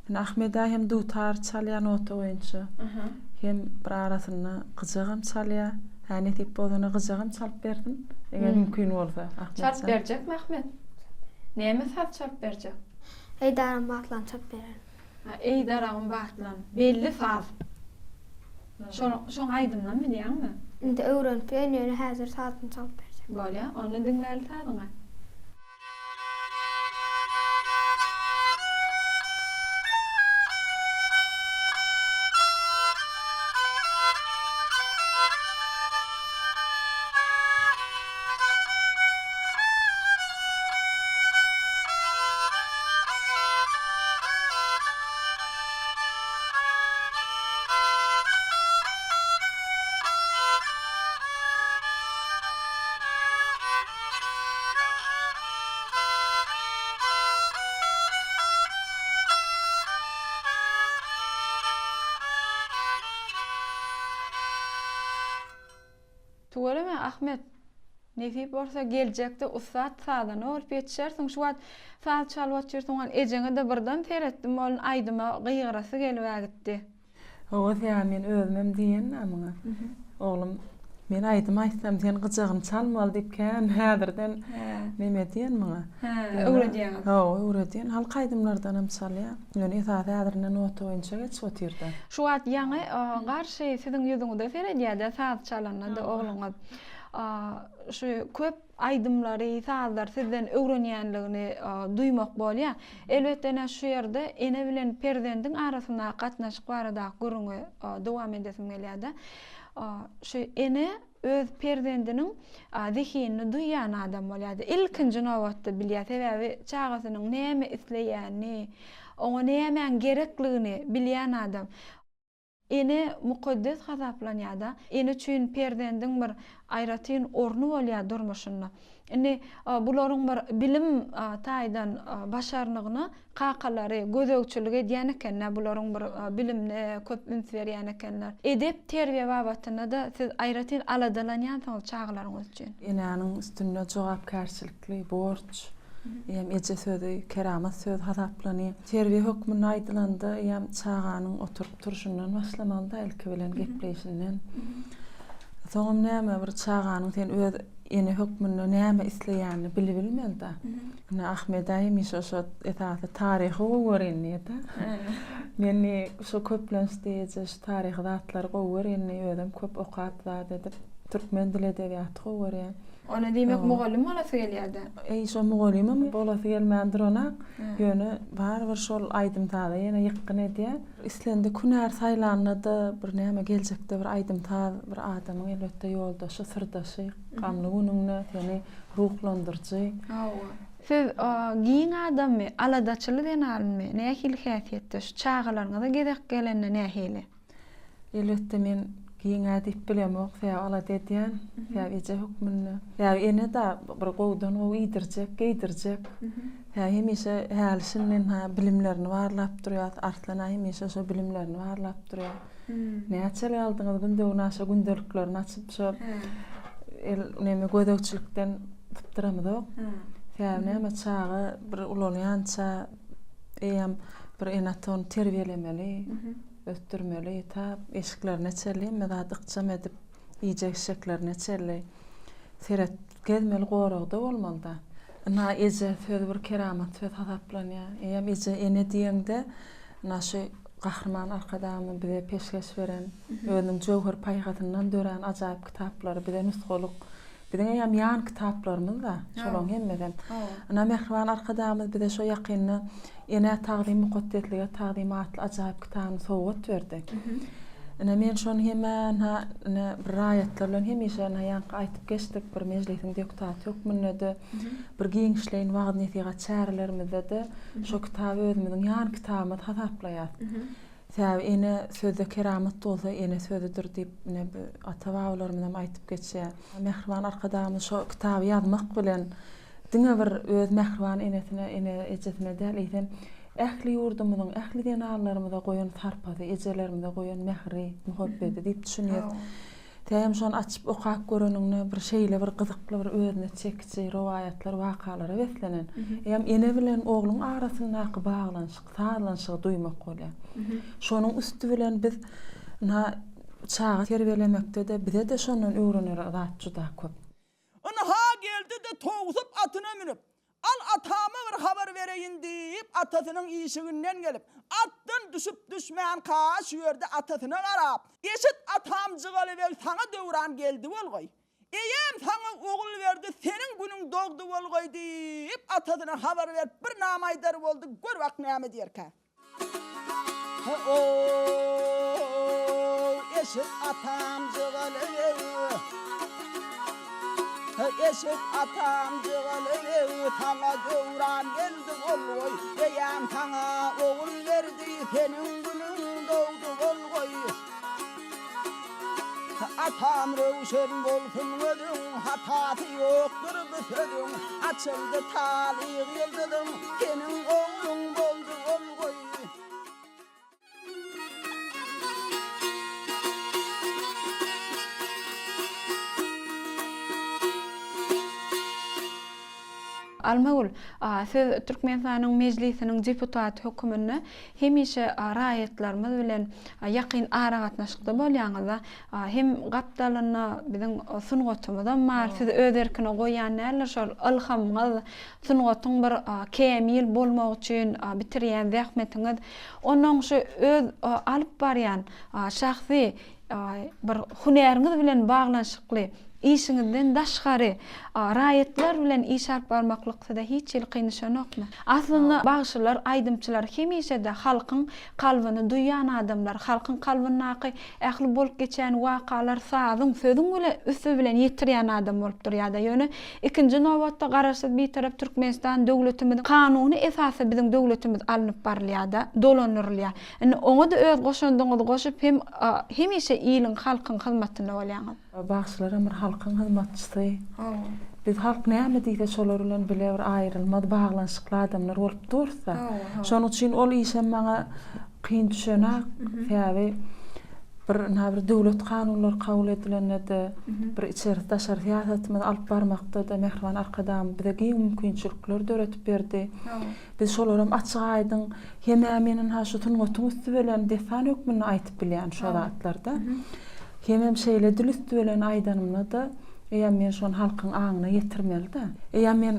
Indi Ahmet daýy hem dutar çalýar nota boýunça. Hem bir arasynda gyjagam çalýar. Hä, nesip bolsa ine gyjagam çalyp bersin, eger mümkin bolsa, Ahmet jan. Çalyp berjekmi, Ahmet? Näme saz çalyp berjek? Eý daragym batlan çalyp bererin. Eý daragym batlan. Belli saz. Şoň şoň aýdymynam bilýäňmi? Indi öwrenip ýörün ýöne häzir sazyny çalyp berjek. Bolýa, onda diňläli sazyňy. Tüweleme Ahmet. Nesip bolsa geljekde ussat sazanda bolup ýetişersiň. Şu wagt saz çalyp otyrsyň ol ejeňe-de birden seretdim welin aýdyma gygyrasy gelibä gitdi. Hawa sebäbi men özümem diýen-dä muňa. Oglum, men aýdym aýtsam sen gyjagyny çalmaly diýip kän häzirden neme diýen muňa. Hä, öwredýäňiz. Hawa, öwredýän. Halk aýdymlardanam çalýar. Ýöne esasy häzirinden nota boýunça geçip otyrda. Şu wagt ýaňy garşy siziň ýüzüňize seredýär-de saz çalanda-da ogluňyz. Şu köp aýdymlary, sazlary sizden öwrenýänligini duýmak bolýar. Elbetde ene şu ýerde ene bilen perzendiň arasyndaky gatnaşyk baradaky gürrüňi dowam edesim gelýär-de. Şu ene öz perzendiniň zehinini duýýan adam bolýar-da. Ilkinji nobatda bilýär. Sebäbi çagasynyň näme isleýänini, oňa nämäň gerekligini bilýän adam. Ene mukaddes hasaplanýar-da. Ene üçin perzendiň bir aýratyn orny bolýar durmuşynda. Indi bularyň bir bilim taýdan başarnygyna kakalary gözegçilik edýän ekenler, bularyň bir bilimine köp üns berýän ekenler. Edep-terbiýe babatynda-da siz aýratyn aladalanýansyňyz çagalaryňyz üçin. Enäniň üstünde jogapkärçilikli borç. Eýýäm eje sözi keramat söz hasaplanyp, terbiýe hökmünde aýdylanda eýýäm çaganyň oturyp-turşundan başlamaly-da ilki bilen gepleýşinden. Soňam näme bir çaganyň sen öz ene hökmünde näme isleýänini bilibilmeli-da. Ine Ahmed-ä hemişe şo esasy taryhy gowy görýän diýýär-de. Men şo köplenç diýýär eje şu taryhy zatlary gowy görýän diýýär, özem köp okap zat edip türkmen dili edebiýaty gowy görýän. Onda diýmek mugallym bolasy gelýärdi. Eý şo mugallymam bolasy gelmän duranak, ýöne barybir şol aýdym-saza ýene ýykgyn edýär. Islendik hünär saýlanda-da bir näme geljekde bir aýdym-saz bir adamyň elbetde ýoldaşy, syrdaşy, gamly günüňde seni ruhlandyryjy. Hawa. Siz giň adammy, aladaçyly zenanmy, nähili häsiýetde, şu çagalaryňyza gezek gelende nähili? Elbetde men giň-ä diýip bilemok, sebäbi alada edýän, sebäbi eje hökmünde. Sebäbi ene-de bir gowudan gowy iýdirjek, geýdirjek. Sebäbi hemişe häli-şindi ha bilimlerini barlap durýas, Arslan-a hemişe şo bilimlerini barlap durýar. Näçelik aldyňyz günde-günaşa gündeliklerini açyp şo el neme gözegçilikden sypdyramyzok. Sebäbi näme çaga bir ulalýança eýýäm bir ene-ata ony terbiýelemeli. Ösdürmeli, ta eşiklerine çenli hemme zady ykjam edip, iýjek-içjeklerine çenli seret, gezmeli, goragda bolmaly-da. Ynha, eje sözi bir keramat söz hasaplanýar. Eýýäm eje, ene diýeňde, ynha şu Gahryman Arkadagymyz bize peşgeş beren, özüniň jöwher paýhasyndan dörän ajaýyp kitaplary bize nusgalyk Biziň eýýäm ýan kitaplarymyz-da, şolaryň hemmesem. Ynha, mähriban Arkadagymyz bize şo ýakynda Enä tagzym, mukaddeslige tagzym atly ajaýyp kitabyny sowgat berdi. Ine, men şony hem-ä, ynha, ine, bir raýatlar bilen hemişe, ynha, ýaňky aýtyp geçdik, bir mejlisiň deputaty hökmünde-de, bir giňişleýin wagyz-nesihat çärelerimizde-de şo kitaby özümiziň ýan kitabymyz hasaplaýarys. Sebäbi ene sözde keramat bolsa ene sözüdir diýip ine bu ata-babalarymyzam aýtyp geçýär. Mähriban Arkadagymyz şo kitaby ýazmak bilen diňe bir öz mähriban enesine, ene ejesine däl, eýsem ähli ýurdumyzyň ähli zenanlarymyza goýan sarpasy, ejelerimize goýan mähri, muhabbeti diýip düşünýäs. Täm şony açyp okap göreniňde bir şeýle bir gyzykly bir özüne çekiji rowaýatlar, wakalara beslenen. Hem ene bilen ogluň arasyndaky baglanyşyk, sazlanyşygy duýmak bolýar. Şonuň üsti bilen biz ynha çaga terbiýelemekde-de bize-de şondan öwrenere zat juda köp. Ynha geldi-de towsup atyna münüp, Al atama bir habar bereýin diýip, atasynyň işiginden gelip, atdan düşüp-düşmänka şu ýerde atasyna garap, Eşit atam Jygaly beg saňa döwran geldi bolgaý. Eýäm saňa ogul berdi, seniň günüň dogdy bolgaý diýip, atasyna habar berip bir nama aýdar boldy, gör bak näme diýerkä. Ho-ow, eşit atam Jygaly beg, Eşit atam Jygaly beg, saňa döwran geldi bolgaý, Eýäm saňa ogul berdi, seniň günüň dogdy bolgaý. Atam röwşen bolsun gözüň, Hatasy ýokdur bu sözüň, Açyldy talyg ýyldyzyň, Seniň ogluň boldy ol goý. Almagül, siz Türkmenistanyň Mejlisiniň deputaty höküminde hemişe raýatlarymyz bilen ýakyn aragatnaşykda bolýaňyzda, hem gapdalynda biziň sungatymyzam bar, sizi öz erkine goýýan däldir, şol ylhamyňyz, sungatyň bir kämil bolmagy üçin bitirýän zähmetiňiz, onnoň şu öz alyp barýan şahsy bir hünäriňiz bilen baglanyşykly işiňizden daşgary raýatlar bilen iş alyp barmaklyk size hiç hili kyn düşenokmy? Aslynda bagşylar, aýdymçylar hemişe-de halkyň kalbyny duýýan adamlar, halkyň kalbyndaky ähli bolup geçýän wakalar sazyň, sözüň bile üsti bilen ýetirýän adam bolup durýar-da. Ýöne ikinji nobatda Garaşsyz Bitarap Türkmenistan döwletimiziň kanuny esasda biziň döwletimiz alnyp barylýar-da, dolandyrylýar. Indi oňa-da öz goşandyňyzy goşup hem hemişe iliň, halkyň hyzmatynda bolýaňyz. Bagşylaram bir halkyň hyzmatçysy. Biz halk näme diýse şolar bilen bile bir aýrylmaz baglanyşykly adamlar bolup durusda. Şonuň üçin ol işem maňa kyn düşenak. Sebäbi bir ynha bir döwlet kanunlary kabul edilende-de, bir içeri daşary syýasatymyzy alyp barmakda-da mähriban Arkadagymyz bize giň mümkinçilikler döredip berdi. Biz şolaram açyk-aýdyň, hem-ä men ynha şu sungatyň üsti bilen dessan hökmünde aýtyp bilýän şo zatlarda. Hemem şeýle dil üsti bilen aýdanymda-da, eýýäm men şony halkyň aňyna ýetirmeli-dä. Eýýäm men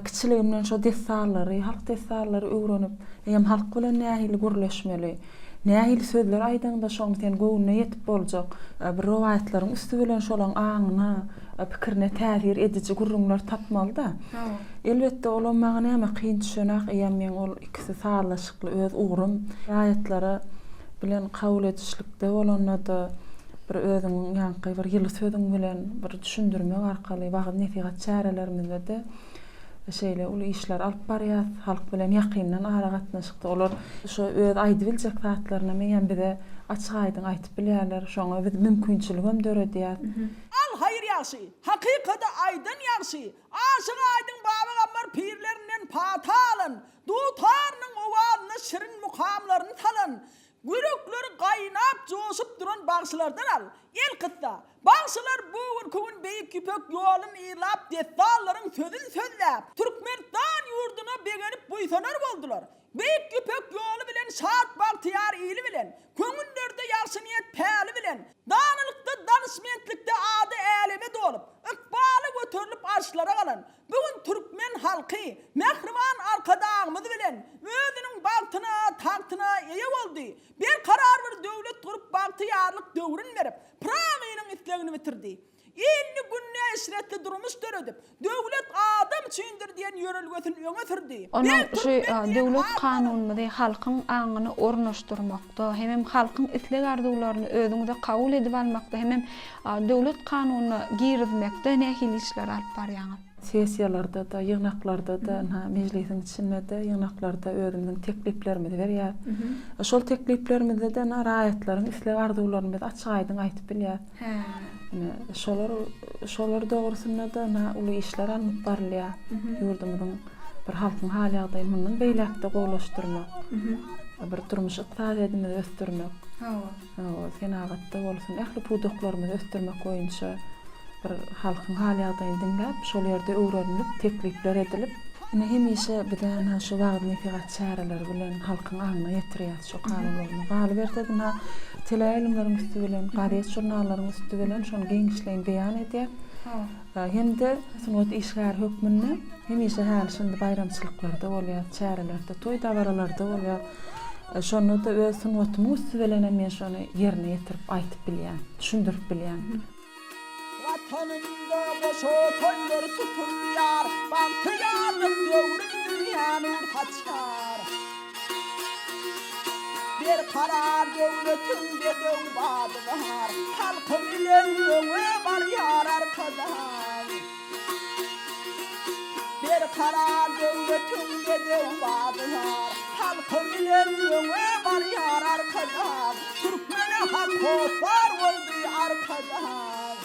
kiçiligimden şo dessanlary, halk dessanlary öwrenip, eýýäm halk bilen nähili gürleşmeli, nähili sözler aýdaňda şoň sen göwnüne ýetip boljak, bir rowaýatlaryň üsti bilen şolaň aňyna, pikirine täsir ediji gürrüňler tapmaly-da. Elbetde, olam maňa näme kyn düşenak, eýýäm meň ol ikisi sazlaşykly öz ugrum. Raýatlara bilen kabul edişlikde bolanda-da, bir özüňiň ýaňky bir ýyly sözüň bilen bir düşündirmek arkaly wagyz-nesihat çärelerimizde-de şeýle uly işler alyp barýas. Halk bilen ýakyndan aragatnaşykda olar şo öz aýdybiljek zatlaryny eýýäm bize açyk-aýdyň aýtyp bilýärler. Şoňa biz mümkinçiligem döredýäs. Al haýyr ýagşy, hakykady aýdan ýagşy, Aşyk Aýdyň Baba Gammar pirlerinden pata alan, dutarynyň owazyna şirin mukamlaryny salan, ýürekleri gaýnap joşup duran bagşylardan al. Elkyssa, bagşylar bu günki gün Beýik Ýüpek ýoluny yzlap dessanlaryň sözüni sözläp, Türkmenistan ýurduna begenip buýsanar boldular. Beýik Ýüpek ýoly bilen şat bagtyýar ili bilen, köňüllerde ýagşy niýet päli bilen, danalykda danyşmentlikde ady äleme dolup, ykbaly göterilip arşlara galan, bu gün türkmen halky mähriban Arkadagymyz bilen özüniň bagtyna, tagtyna eýe boldy. Berkarar bir döwlet gurup bagtyýarlyk döwrün berip, Pyragynyň islegini bitirdi. Illi günde eşretli durmuş döredip, Döwlet adam üçindir diýen ýörelgesini öňe sürdi. Onuň şu döwlet kanunymyzy halkyň aňyna ornaşdyrmakda hemem halkyň isleg-arzuwlaryny özüňize kabul edip almakda hemem döwlet kanunyna girizmekde nähili işleri alyp barýaňyz? Sessiýalarda-da, ýygnaklarda-da, ynha, mejlisiň içinde-de, ýygnaklarda özümiziň tekliplerimizi berýäris. Şol tekliplerimizde-de, ynha, raýatlaryň isleg-arzuwlaryny biz açyk-aýdyň aýdyp bilýäris. Ine, şolar, şolar dogrusynda-da, ynha, uly işler alnyp barylýar. Ýurdumyzyň bir halkyň hal-ýagdaýyny mundan beýläk-de gowulaşdyrmak, bir durmuş ykdysadyýetimizi ösdürmek. Hawa, senagatda bolsun, ähli pudaklarymyzy ösdürmek boýunça bir halkyň hal-ýagdaýyny diňläp, şol ýerde öwrenilip, teklipler edilip, Ine, hemişe biz ynha şu wagyz-nesihat çäreleri bilen halkyň aňyna ýetirýäris şu kanunlaryny. Galyberse-de, ynha, teleýaýlymlaryň üsti bilen, gazet-žurnallaryň üsti bilen şony giňişleýin beýan edýäs. Hem-de sungat işgäri hökmünde hemişe häli-şindi baýramçylyklarda bolýar, çärelerde, toý-dabaralarda bolýar. Şonda-da öz sungatymyň üsti bilenem men şony ýerine ýetirip aýdyp bilýän, düşündirip bilýän. Watanymda goşa toýlar tutulýar, Bagtyýarlyk döwrüm dünýä nur saçýar. Berkarar döwletiň bedew bady bar, Halky bilen öňe barýar Arkadag. Berkarar döwletiň bedew bady bar, Halky bilen öňe barýar Arkadag. Türkmene hak hossar boldy Arkadag.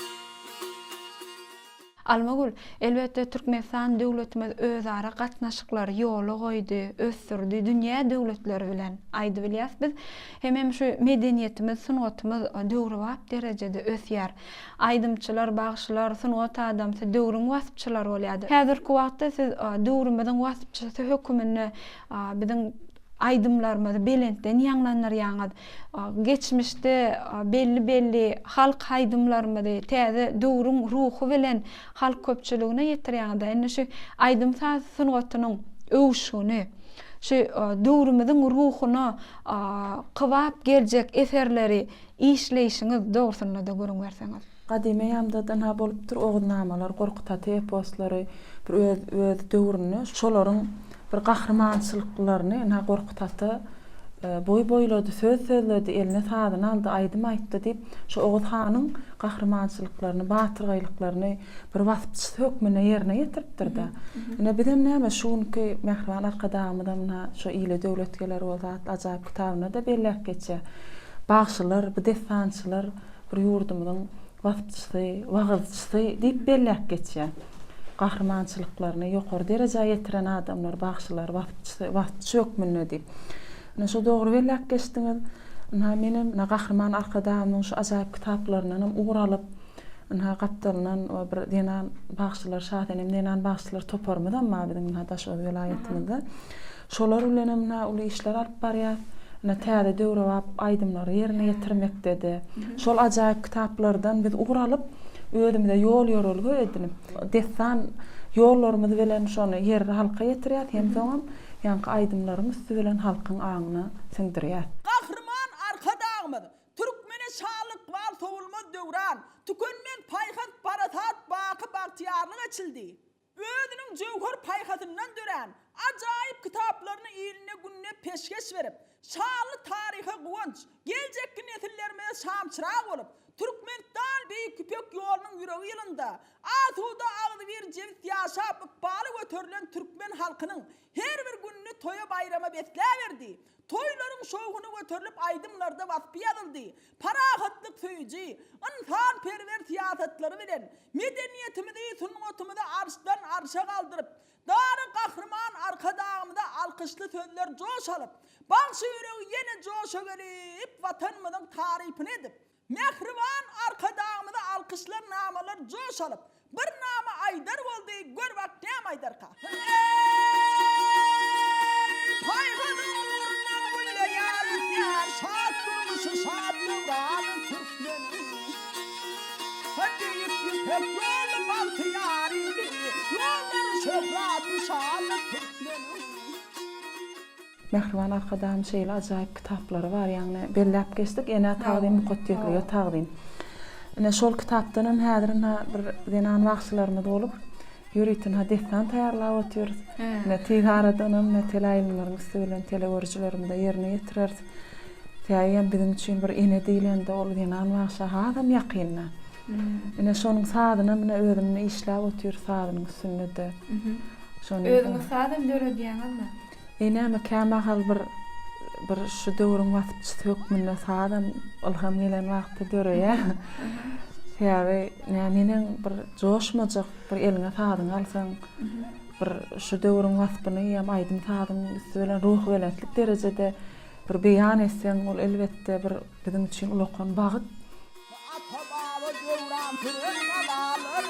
Almagül, elbetde Türkmenistan döwletimiz özara gatnaşyklary ýola goýdy, ösdürdi, dünýä döwletleri bilen aýdybilýäs biz. Hemem şu medeniýetimiz, sungatymyz döwrebap derejede ösýär. Aýdymçylar, bagşylar, sungat adamsy döwrüň waspçylary bolýardy. Häzirki wagtda siz döwrümiziň waspçysy höküminde biziň aýdymlarymyzy belentden ýaňlandyrýaňyz. Geçmişde belli-belli halk aýdymlarymyzy täze döwrüň ruhy bilen halk köpçüligine ýetirýäňiz-de. Indi şu aýdym-saz sungatynyň öwüşgini, şu döwrümiziň ruhuna kybap geljek eserleri işleýşiňiz dogrusynda-da gürrüň berseňiz. Gadymy eýýamda-da bolupdyr Oguznamalar, Gorkut ata eposlary bir öz öz döwründe şolaryň bir gahrymançylyklaryny ynha Gorkut ata boý boýlady, söz sözledi, eline sazyny aldy, aýdym aýtdy diýip, şu Oguz hanyň gahrymançylyklaryny, batyrgaýlyklaryny bir waspçysy hökmünde ýerine ýetiripdir-de. Ine bizem näme şu günki mähriban Arkadagymyzam ynha şu Ile döwlet geler bolsa atly ajaýyp kitabynda-da belläp geçýär. Bagşylar, bu dessançylar bir ýurdumyzyň waspçysy, wagyzçysy diýip belläp geçýär. Gahrymançylyklaryny ýokary derejä ýetiren adamlar, bagşylar, waspçysy, waspçy hökmünde diýip. Ine, şu dogry belläp geçdiňiz. Ynha, menem ynha Gahryman Arkadagymyzyň şu ajaýyp kitaplaryndanam ugur alyp, ynha gapdalyndan bir zenan bagşylar, Şasenem zenan bagşylar toparymyzam bar biziň ynha Daşoguz welaýatymyzda. Şolar bilenem ynha uly işler alyp barýas. Ynha täze döwrebap aýdymlary ýerine ýetirmekde-de, şol ajaýyp kitaplardan biz ugur alyp, özümize ýol-ýörelge edinip, dessan ýollarymyz bilen şony ýerli halka ýetirýäs hem soňam ýaňky aýdymlaryň üsti bilen halkyň aňyna siňdirýäs. Gahryman Arkadagymyz Türkmene şanly ykbal sowulmaz döwran, tükenmez paýhas parasat baky bagtyýarlyk eçildi. Özüniň jöwher paýhasyndan dörän ajaýyp kitaplaryny iline-gününe peşgeş berip, şanly taryha guwanç, geljekki nesillerimize şamçyrag bolup, Türkmenistan Beýik Ýüpek ýolunyň ýüregi ýylynda asuda, agzybir, jebis ýaşap, ykbaly göterilen türkmen halkynyň her bir gününi toýa-baýrama besläberdi. Toýlaryň şowhuny göterilip, aýdymlarda waspy ýazyldy. Parahatlyk söýüji, ynsanperwer syýasatlary bilen medeniýetimizi, sungatymyzy arşdan arşa galdyryp, dana Gahryman Arkadagymyza alkyşly sözler joş alyp, bagşy ýüregi ýene joşa gelip, Watanymyzyň tarypyny edip, Mähriban Arkadagymyza alkyşlar namalar joş alyp, bir nama aýdar boldy, gör bak näme aýdarka. Eý, paýhasyň nurundan gülleýär, ösýär şat durmuşy, şat döwrany türkmeniň. Beýik Ýüpek ýoly bagtyýar ili, ýollary şöhratly şanly türkmeniň. Mähriban Arkadagym şeýle ajaýyp kitaplary bar, ýagny belläp geçdik, Enä tagzym, mukaddeslige tagzym. Ine şol kitapdanam häzir ynha bir zenan bagşylarymyz bolup, ýörite ynha dessan taýýarlap otyrys. Ine tiz aradanam ine teleýaýlymlaryň üsti bilen telegörüjilerimize ýerine ýetireris. Sebäbi hem biziň üçin bir ene diýlende ol zenan bagşa hasam ýakynda. Ine şonuň sazynam ine özüm işläp otyrys sazynyň üstünde-de. Şony Özüňiz sazam döredýäňizmi? E näme kämahal bir bir şu döwrüň waspçysy hökmünde sazam ylham gelen wagty döreýär. Sebäbi nä neneň bir joşmajak bir eliňe sazyňy alsaň bir şu döwrüň waspyny hem aýdym-sazyň üsti bilen ruhubelentlik derejede bir beýan etseň ol elbetde bir biziň üçin ulakan bagt. Ata-baba döwran süren galalar,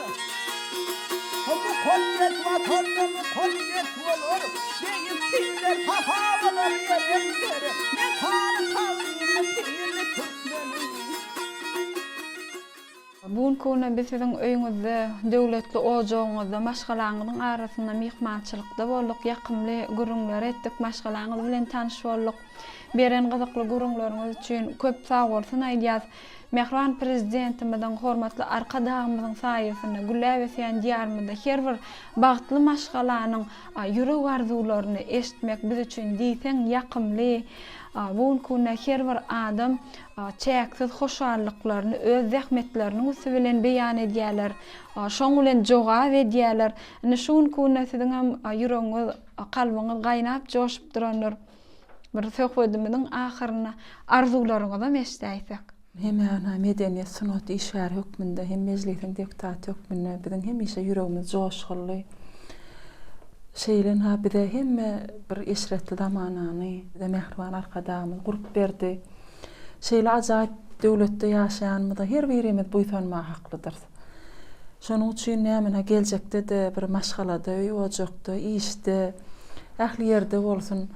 Mukaddes Watanda mukaddes bolar, Beýik piller, sahabalar, erenler, Mekany tagzymly pirli türkmeniň. Bu günki günde biz siziň öýüňizde, döwletli ojagyňyzda, maşgalaňyzyň arasynda myhmançylykda bolduk, ýakymly gürrüňler etdik, maşgalaňyz bilen tanyş bolduk. Beren gyzykly gürrüňleriňiz üçin köp sagbolsun aýdýas. Mähriban Prezidentimiziň, hormatly Arkadagymyzyň saýasynda gülläp ösýän Diýarymyzda her bir bagtly maşgalanyň ýürek arzuwlaryny eşitmek biz üçin diýseň ýakymly. Bu günki günde her bir adam çäksiz hoşallyklaryny öz zähmetleriniň üsti bilen beýan edýärler. Şoň bilen jogap edýärler. Indi şu günki günde siziňem ýüregiňiz, kalbyňyz gaýnap joşup durandyr. Bir söhbedimiziň ahyrynda arzuwlaryňyzam eşidäýsek. Hem-ä medeniýet, sungat işgäri hökmünde, hem Mejlisiň deputaty hökmünde biziň hemişe ýüregimiz joşgunly. Şeýle ynha bize hemme bir eşretli zamanany bize mähriban Arkadagymyz gurup berdi. Şeýle ajaýyp döwletde ýaşaýanymyza her birimiz buýsanmaga haklydyrys. Şonuň üçin näme ynha geljekde-de bir maşgalada, öý-ojakda, işde, ähli ýerde bolsun,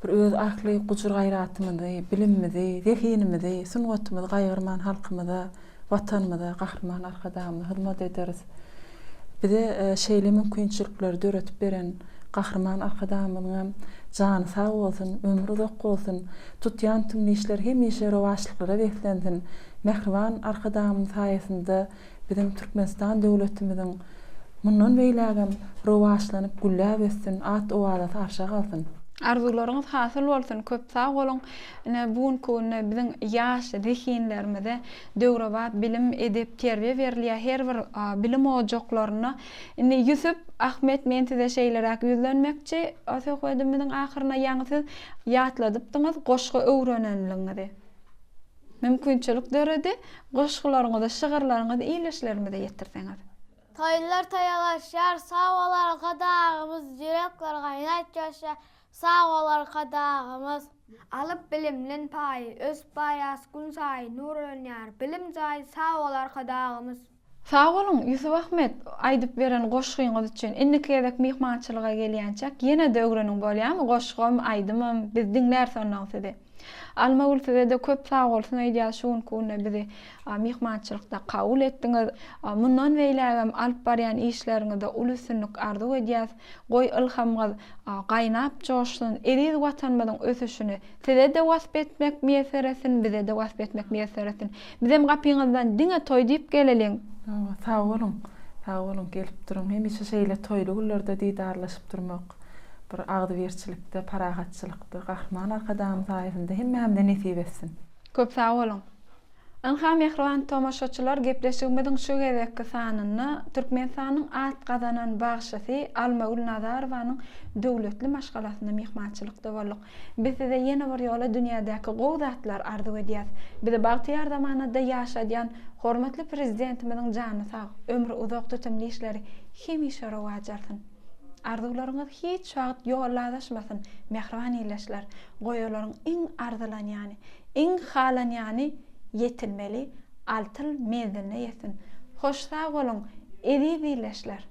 bir öz ähli gujur-gaýratymyzy, bilimimizi, zehinimizi, sungatymyzy gaýgyrman halkymyza, Watanymyza, Gahryman Arkadagymyza hyzmat ederis. Bize şeýle mümkinçilikleri döredip beren Gahryman Arkadagymyzyňam jany sag bolsun, ömri uzak bolsun, tutýan tümlü işleri hemişe rowaçlyklara beslensin! Mähriban Arkadagymyzyň saýasynda biziň Türkmenistan döwletimiziň mundan beýlägem rowaçlanyp gülläp össün, at-owazasy arşa galsyn! Arzuwlaryňyz hasyl bolsun köp sag boluň ine bu günki günde biziň ýaş zehinlerimize döwrebap bilim edep terbiýe berilýär her bir bilim ojaklarynda indi Ýusup Ahmet men size şeýleräk ýüzlenmekçi söhbedimiziň ahyrynda ýaňy siz ýatladypdyňyz goşgy öwrenenligiňizi. Mümkinçilik döredi. Goşgularyňyzy, şygyrlaryňyzy ildeşlerimize ýetirseňiz. Toýlar toýalaşýar, sag bol Arkadagymyz, Ýürekler gaýnap joşýar, sag bol Arkadagymyz. Alyp bilimden paýy, ösüp barýas günsaýy, Nurlanýar bilim jaýy, sag bol Arkadagymyz. Sag boluň, Ýusup Ahmet, aýdyp beren goşgyňyz üçin. Indiki gezek myhmançylyga gelýänçäk, ýene-de öwreniň bolýamy, goşgam, aýdymam, biz diňläris onnoň sizi. Almagül size-de köp sagbolsun aýdýas şu günki günde bizi myhmançylykda kabul etdiňiz. Mundan beýlägem alyp barýan işleriňizde uly üstünlik arzuw edýäs. Goý ylhamyňyz gaýnap joşsun, eziz Watanymyzyň ösüşini size-de wasp etmek miýesser etsin, bize-de wasp etmek miýesser etsin. Bizem gapyňyzdan diňe toý diýip geleliň. Hawa, sag boluň. Sag boluň, gelip duruň. Hemişe şeýle toýly günlerde didarlaşyp durmak bir agzybirçilikde, parahatçylykda Gahryman Arkadagymyz saýasynda hemmämize nesip etsin. Köp sag boluň. Ynha mähriban tomaşaçylar gepleşigimiziň şu gezekki sanynda Türkmenistanyň at gazanan bagşysy Almagül Nazarowanyň döwletli maşgalasynda myhmançylykda bolduk. Biz size ýene bir ýola dünýädäki gowy zatlary arzuw edýäs. Bizi bagtyýar zamanada ýaşadýan hormatly Prezidentimiziň jany sag, ömri uzak tutumly işleri hemişe rowaç alsyn. Arzuwlaryňyz hiç wagt ýolda azaşmasyn, mähriban ildeşler! Goý olaryň iň arzylanýany, iň halanýany ýetilmeli altyl menziline ýetsin. Hoş sag boluň, eziz ildeşler!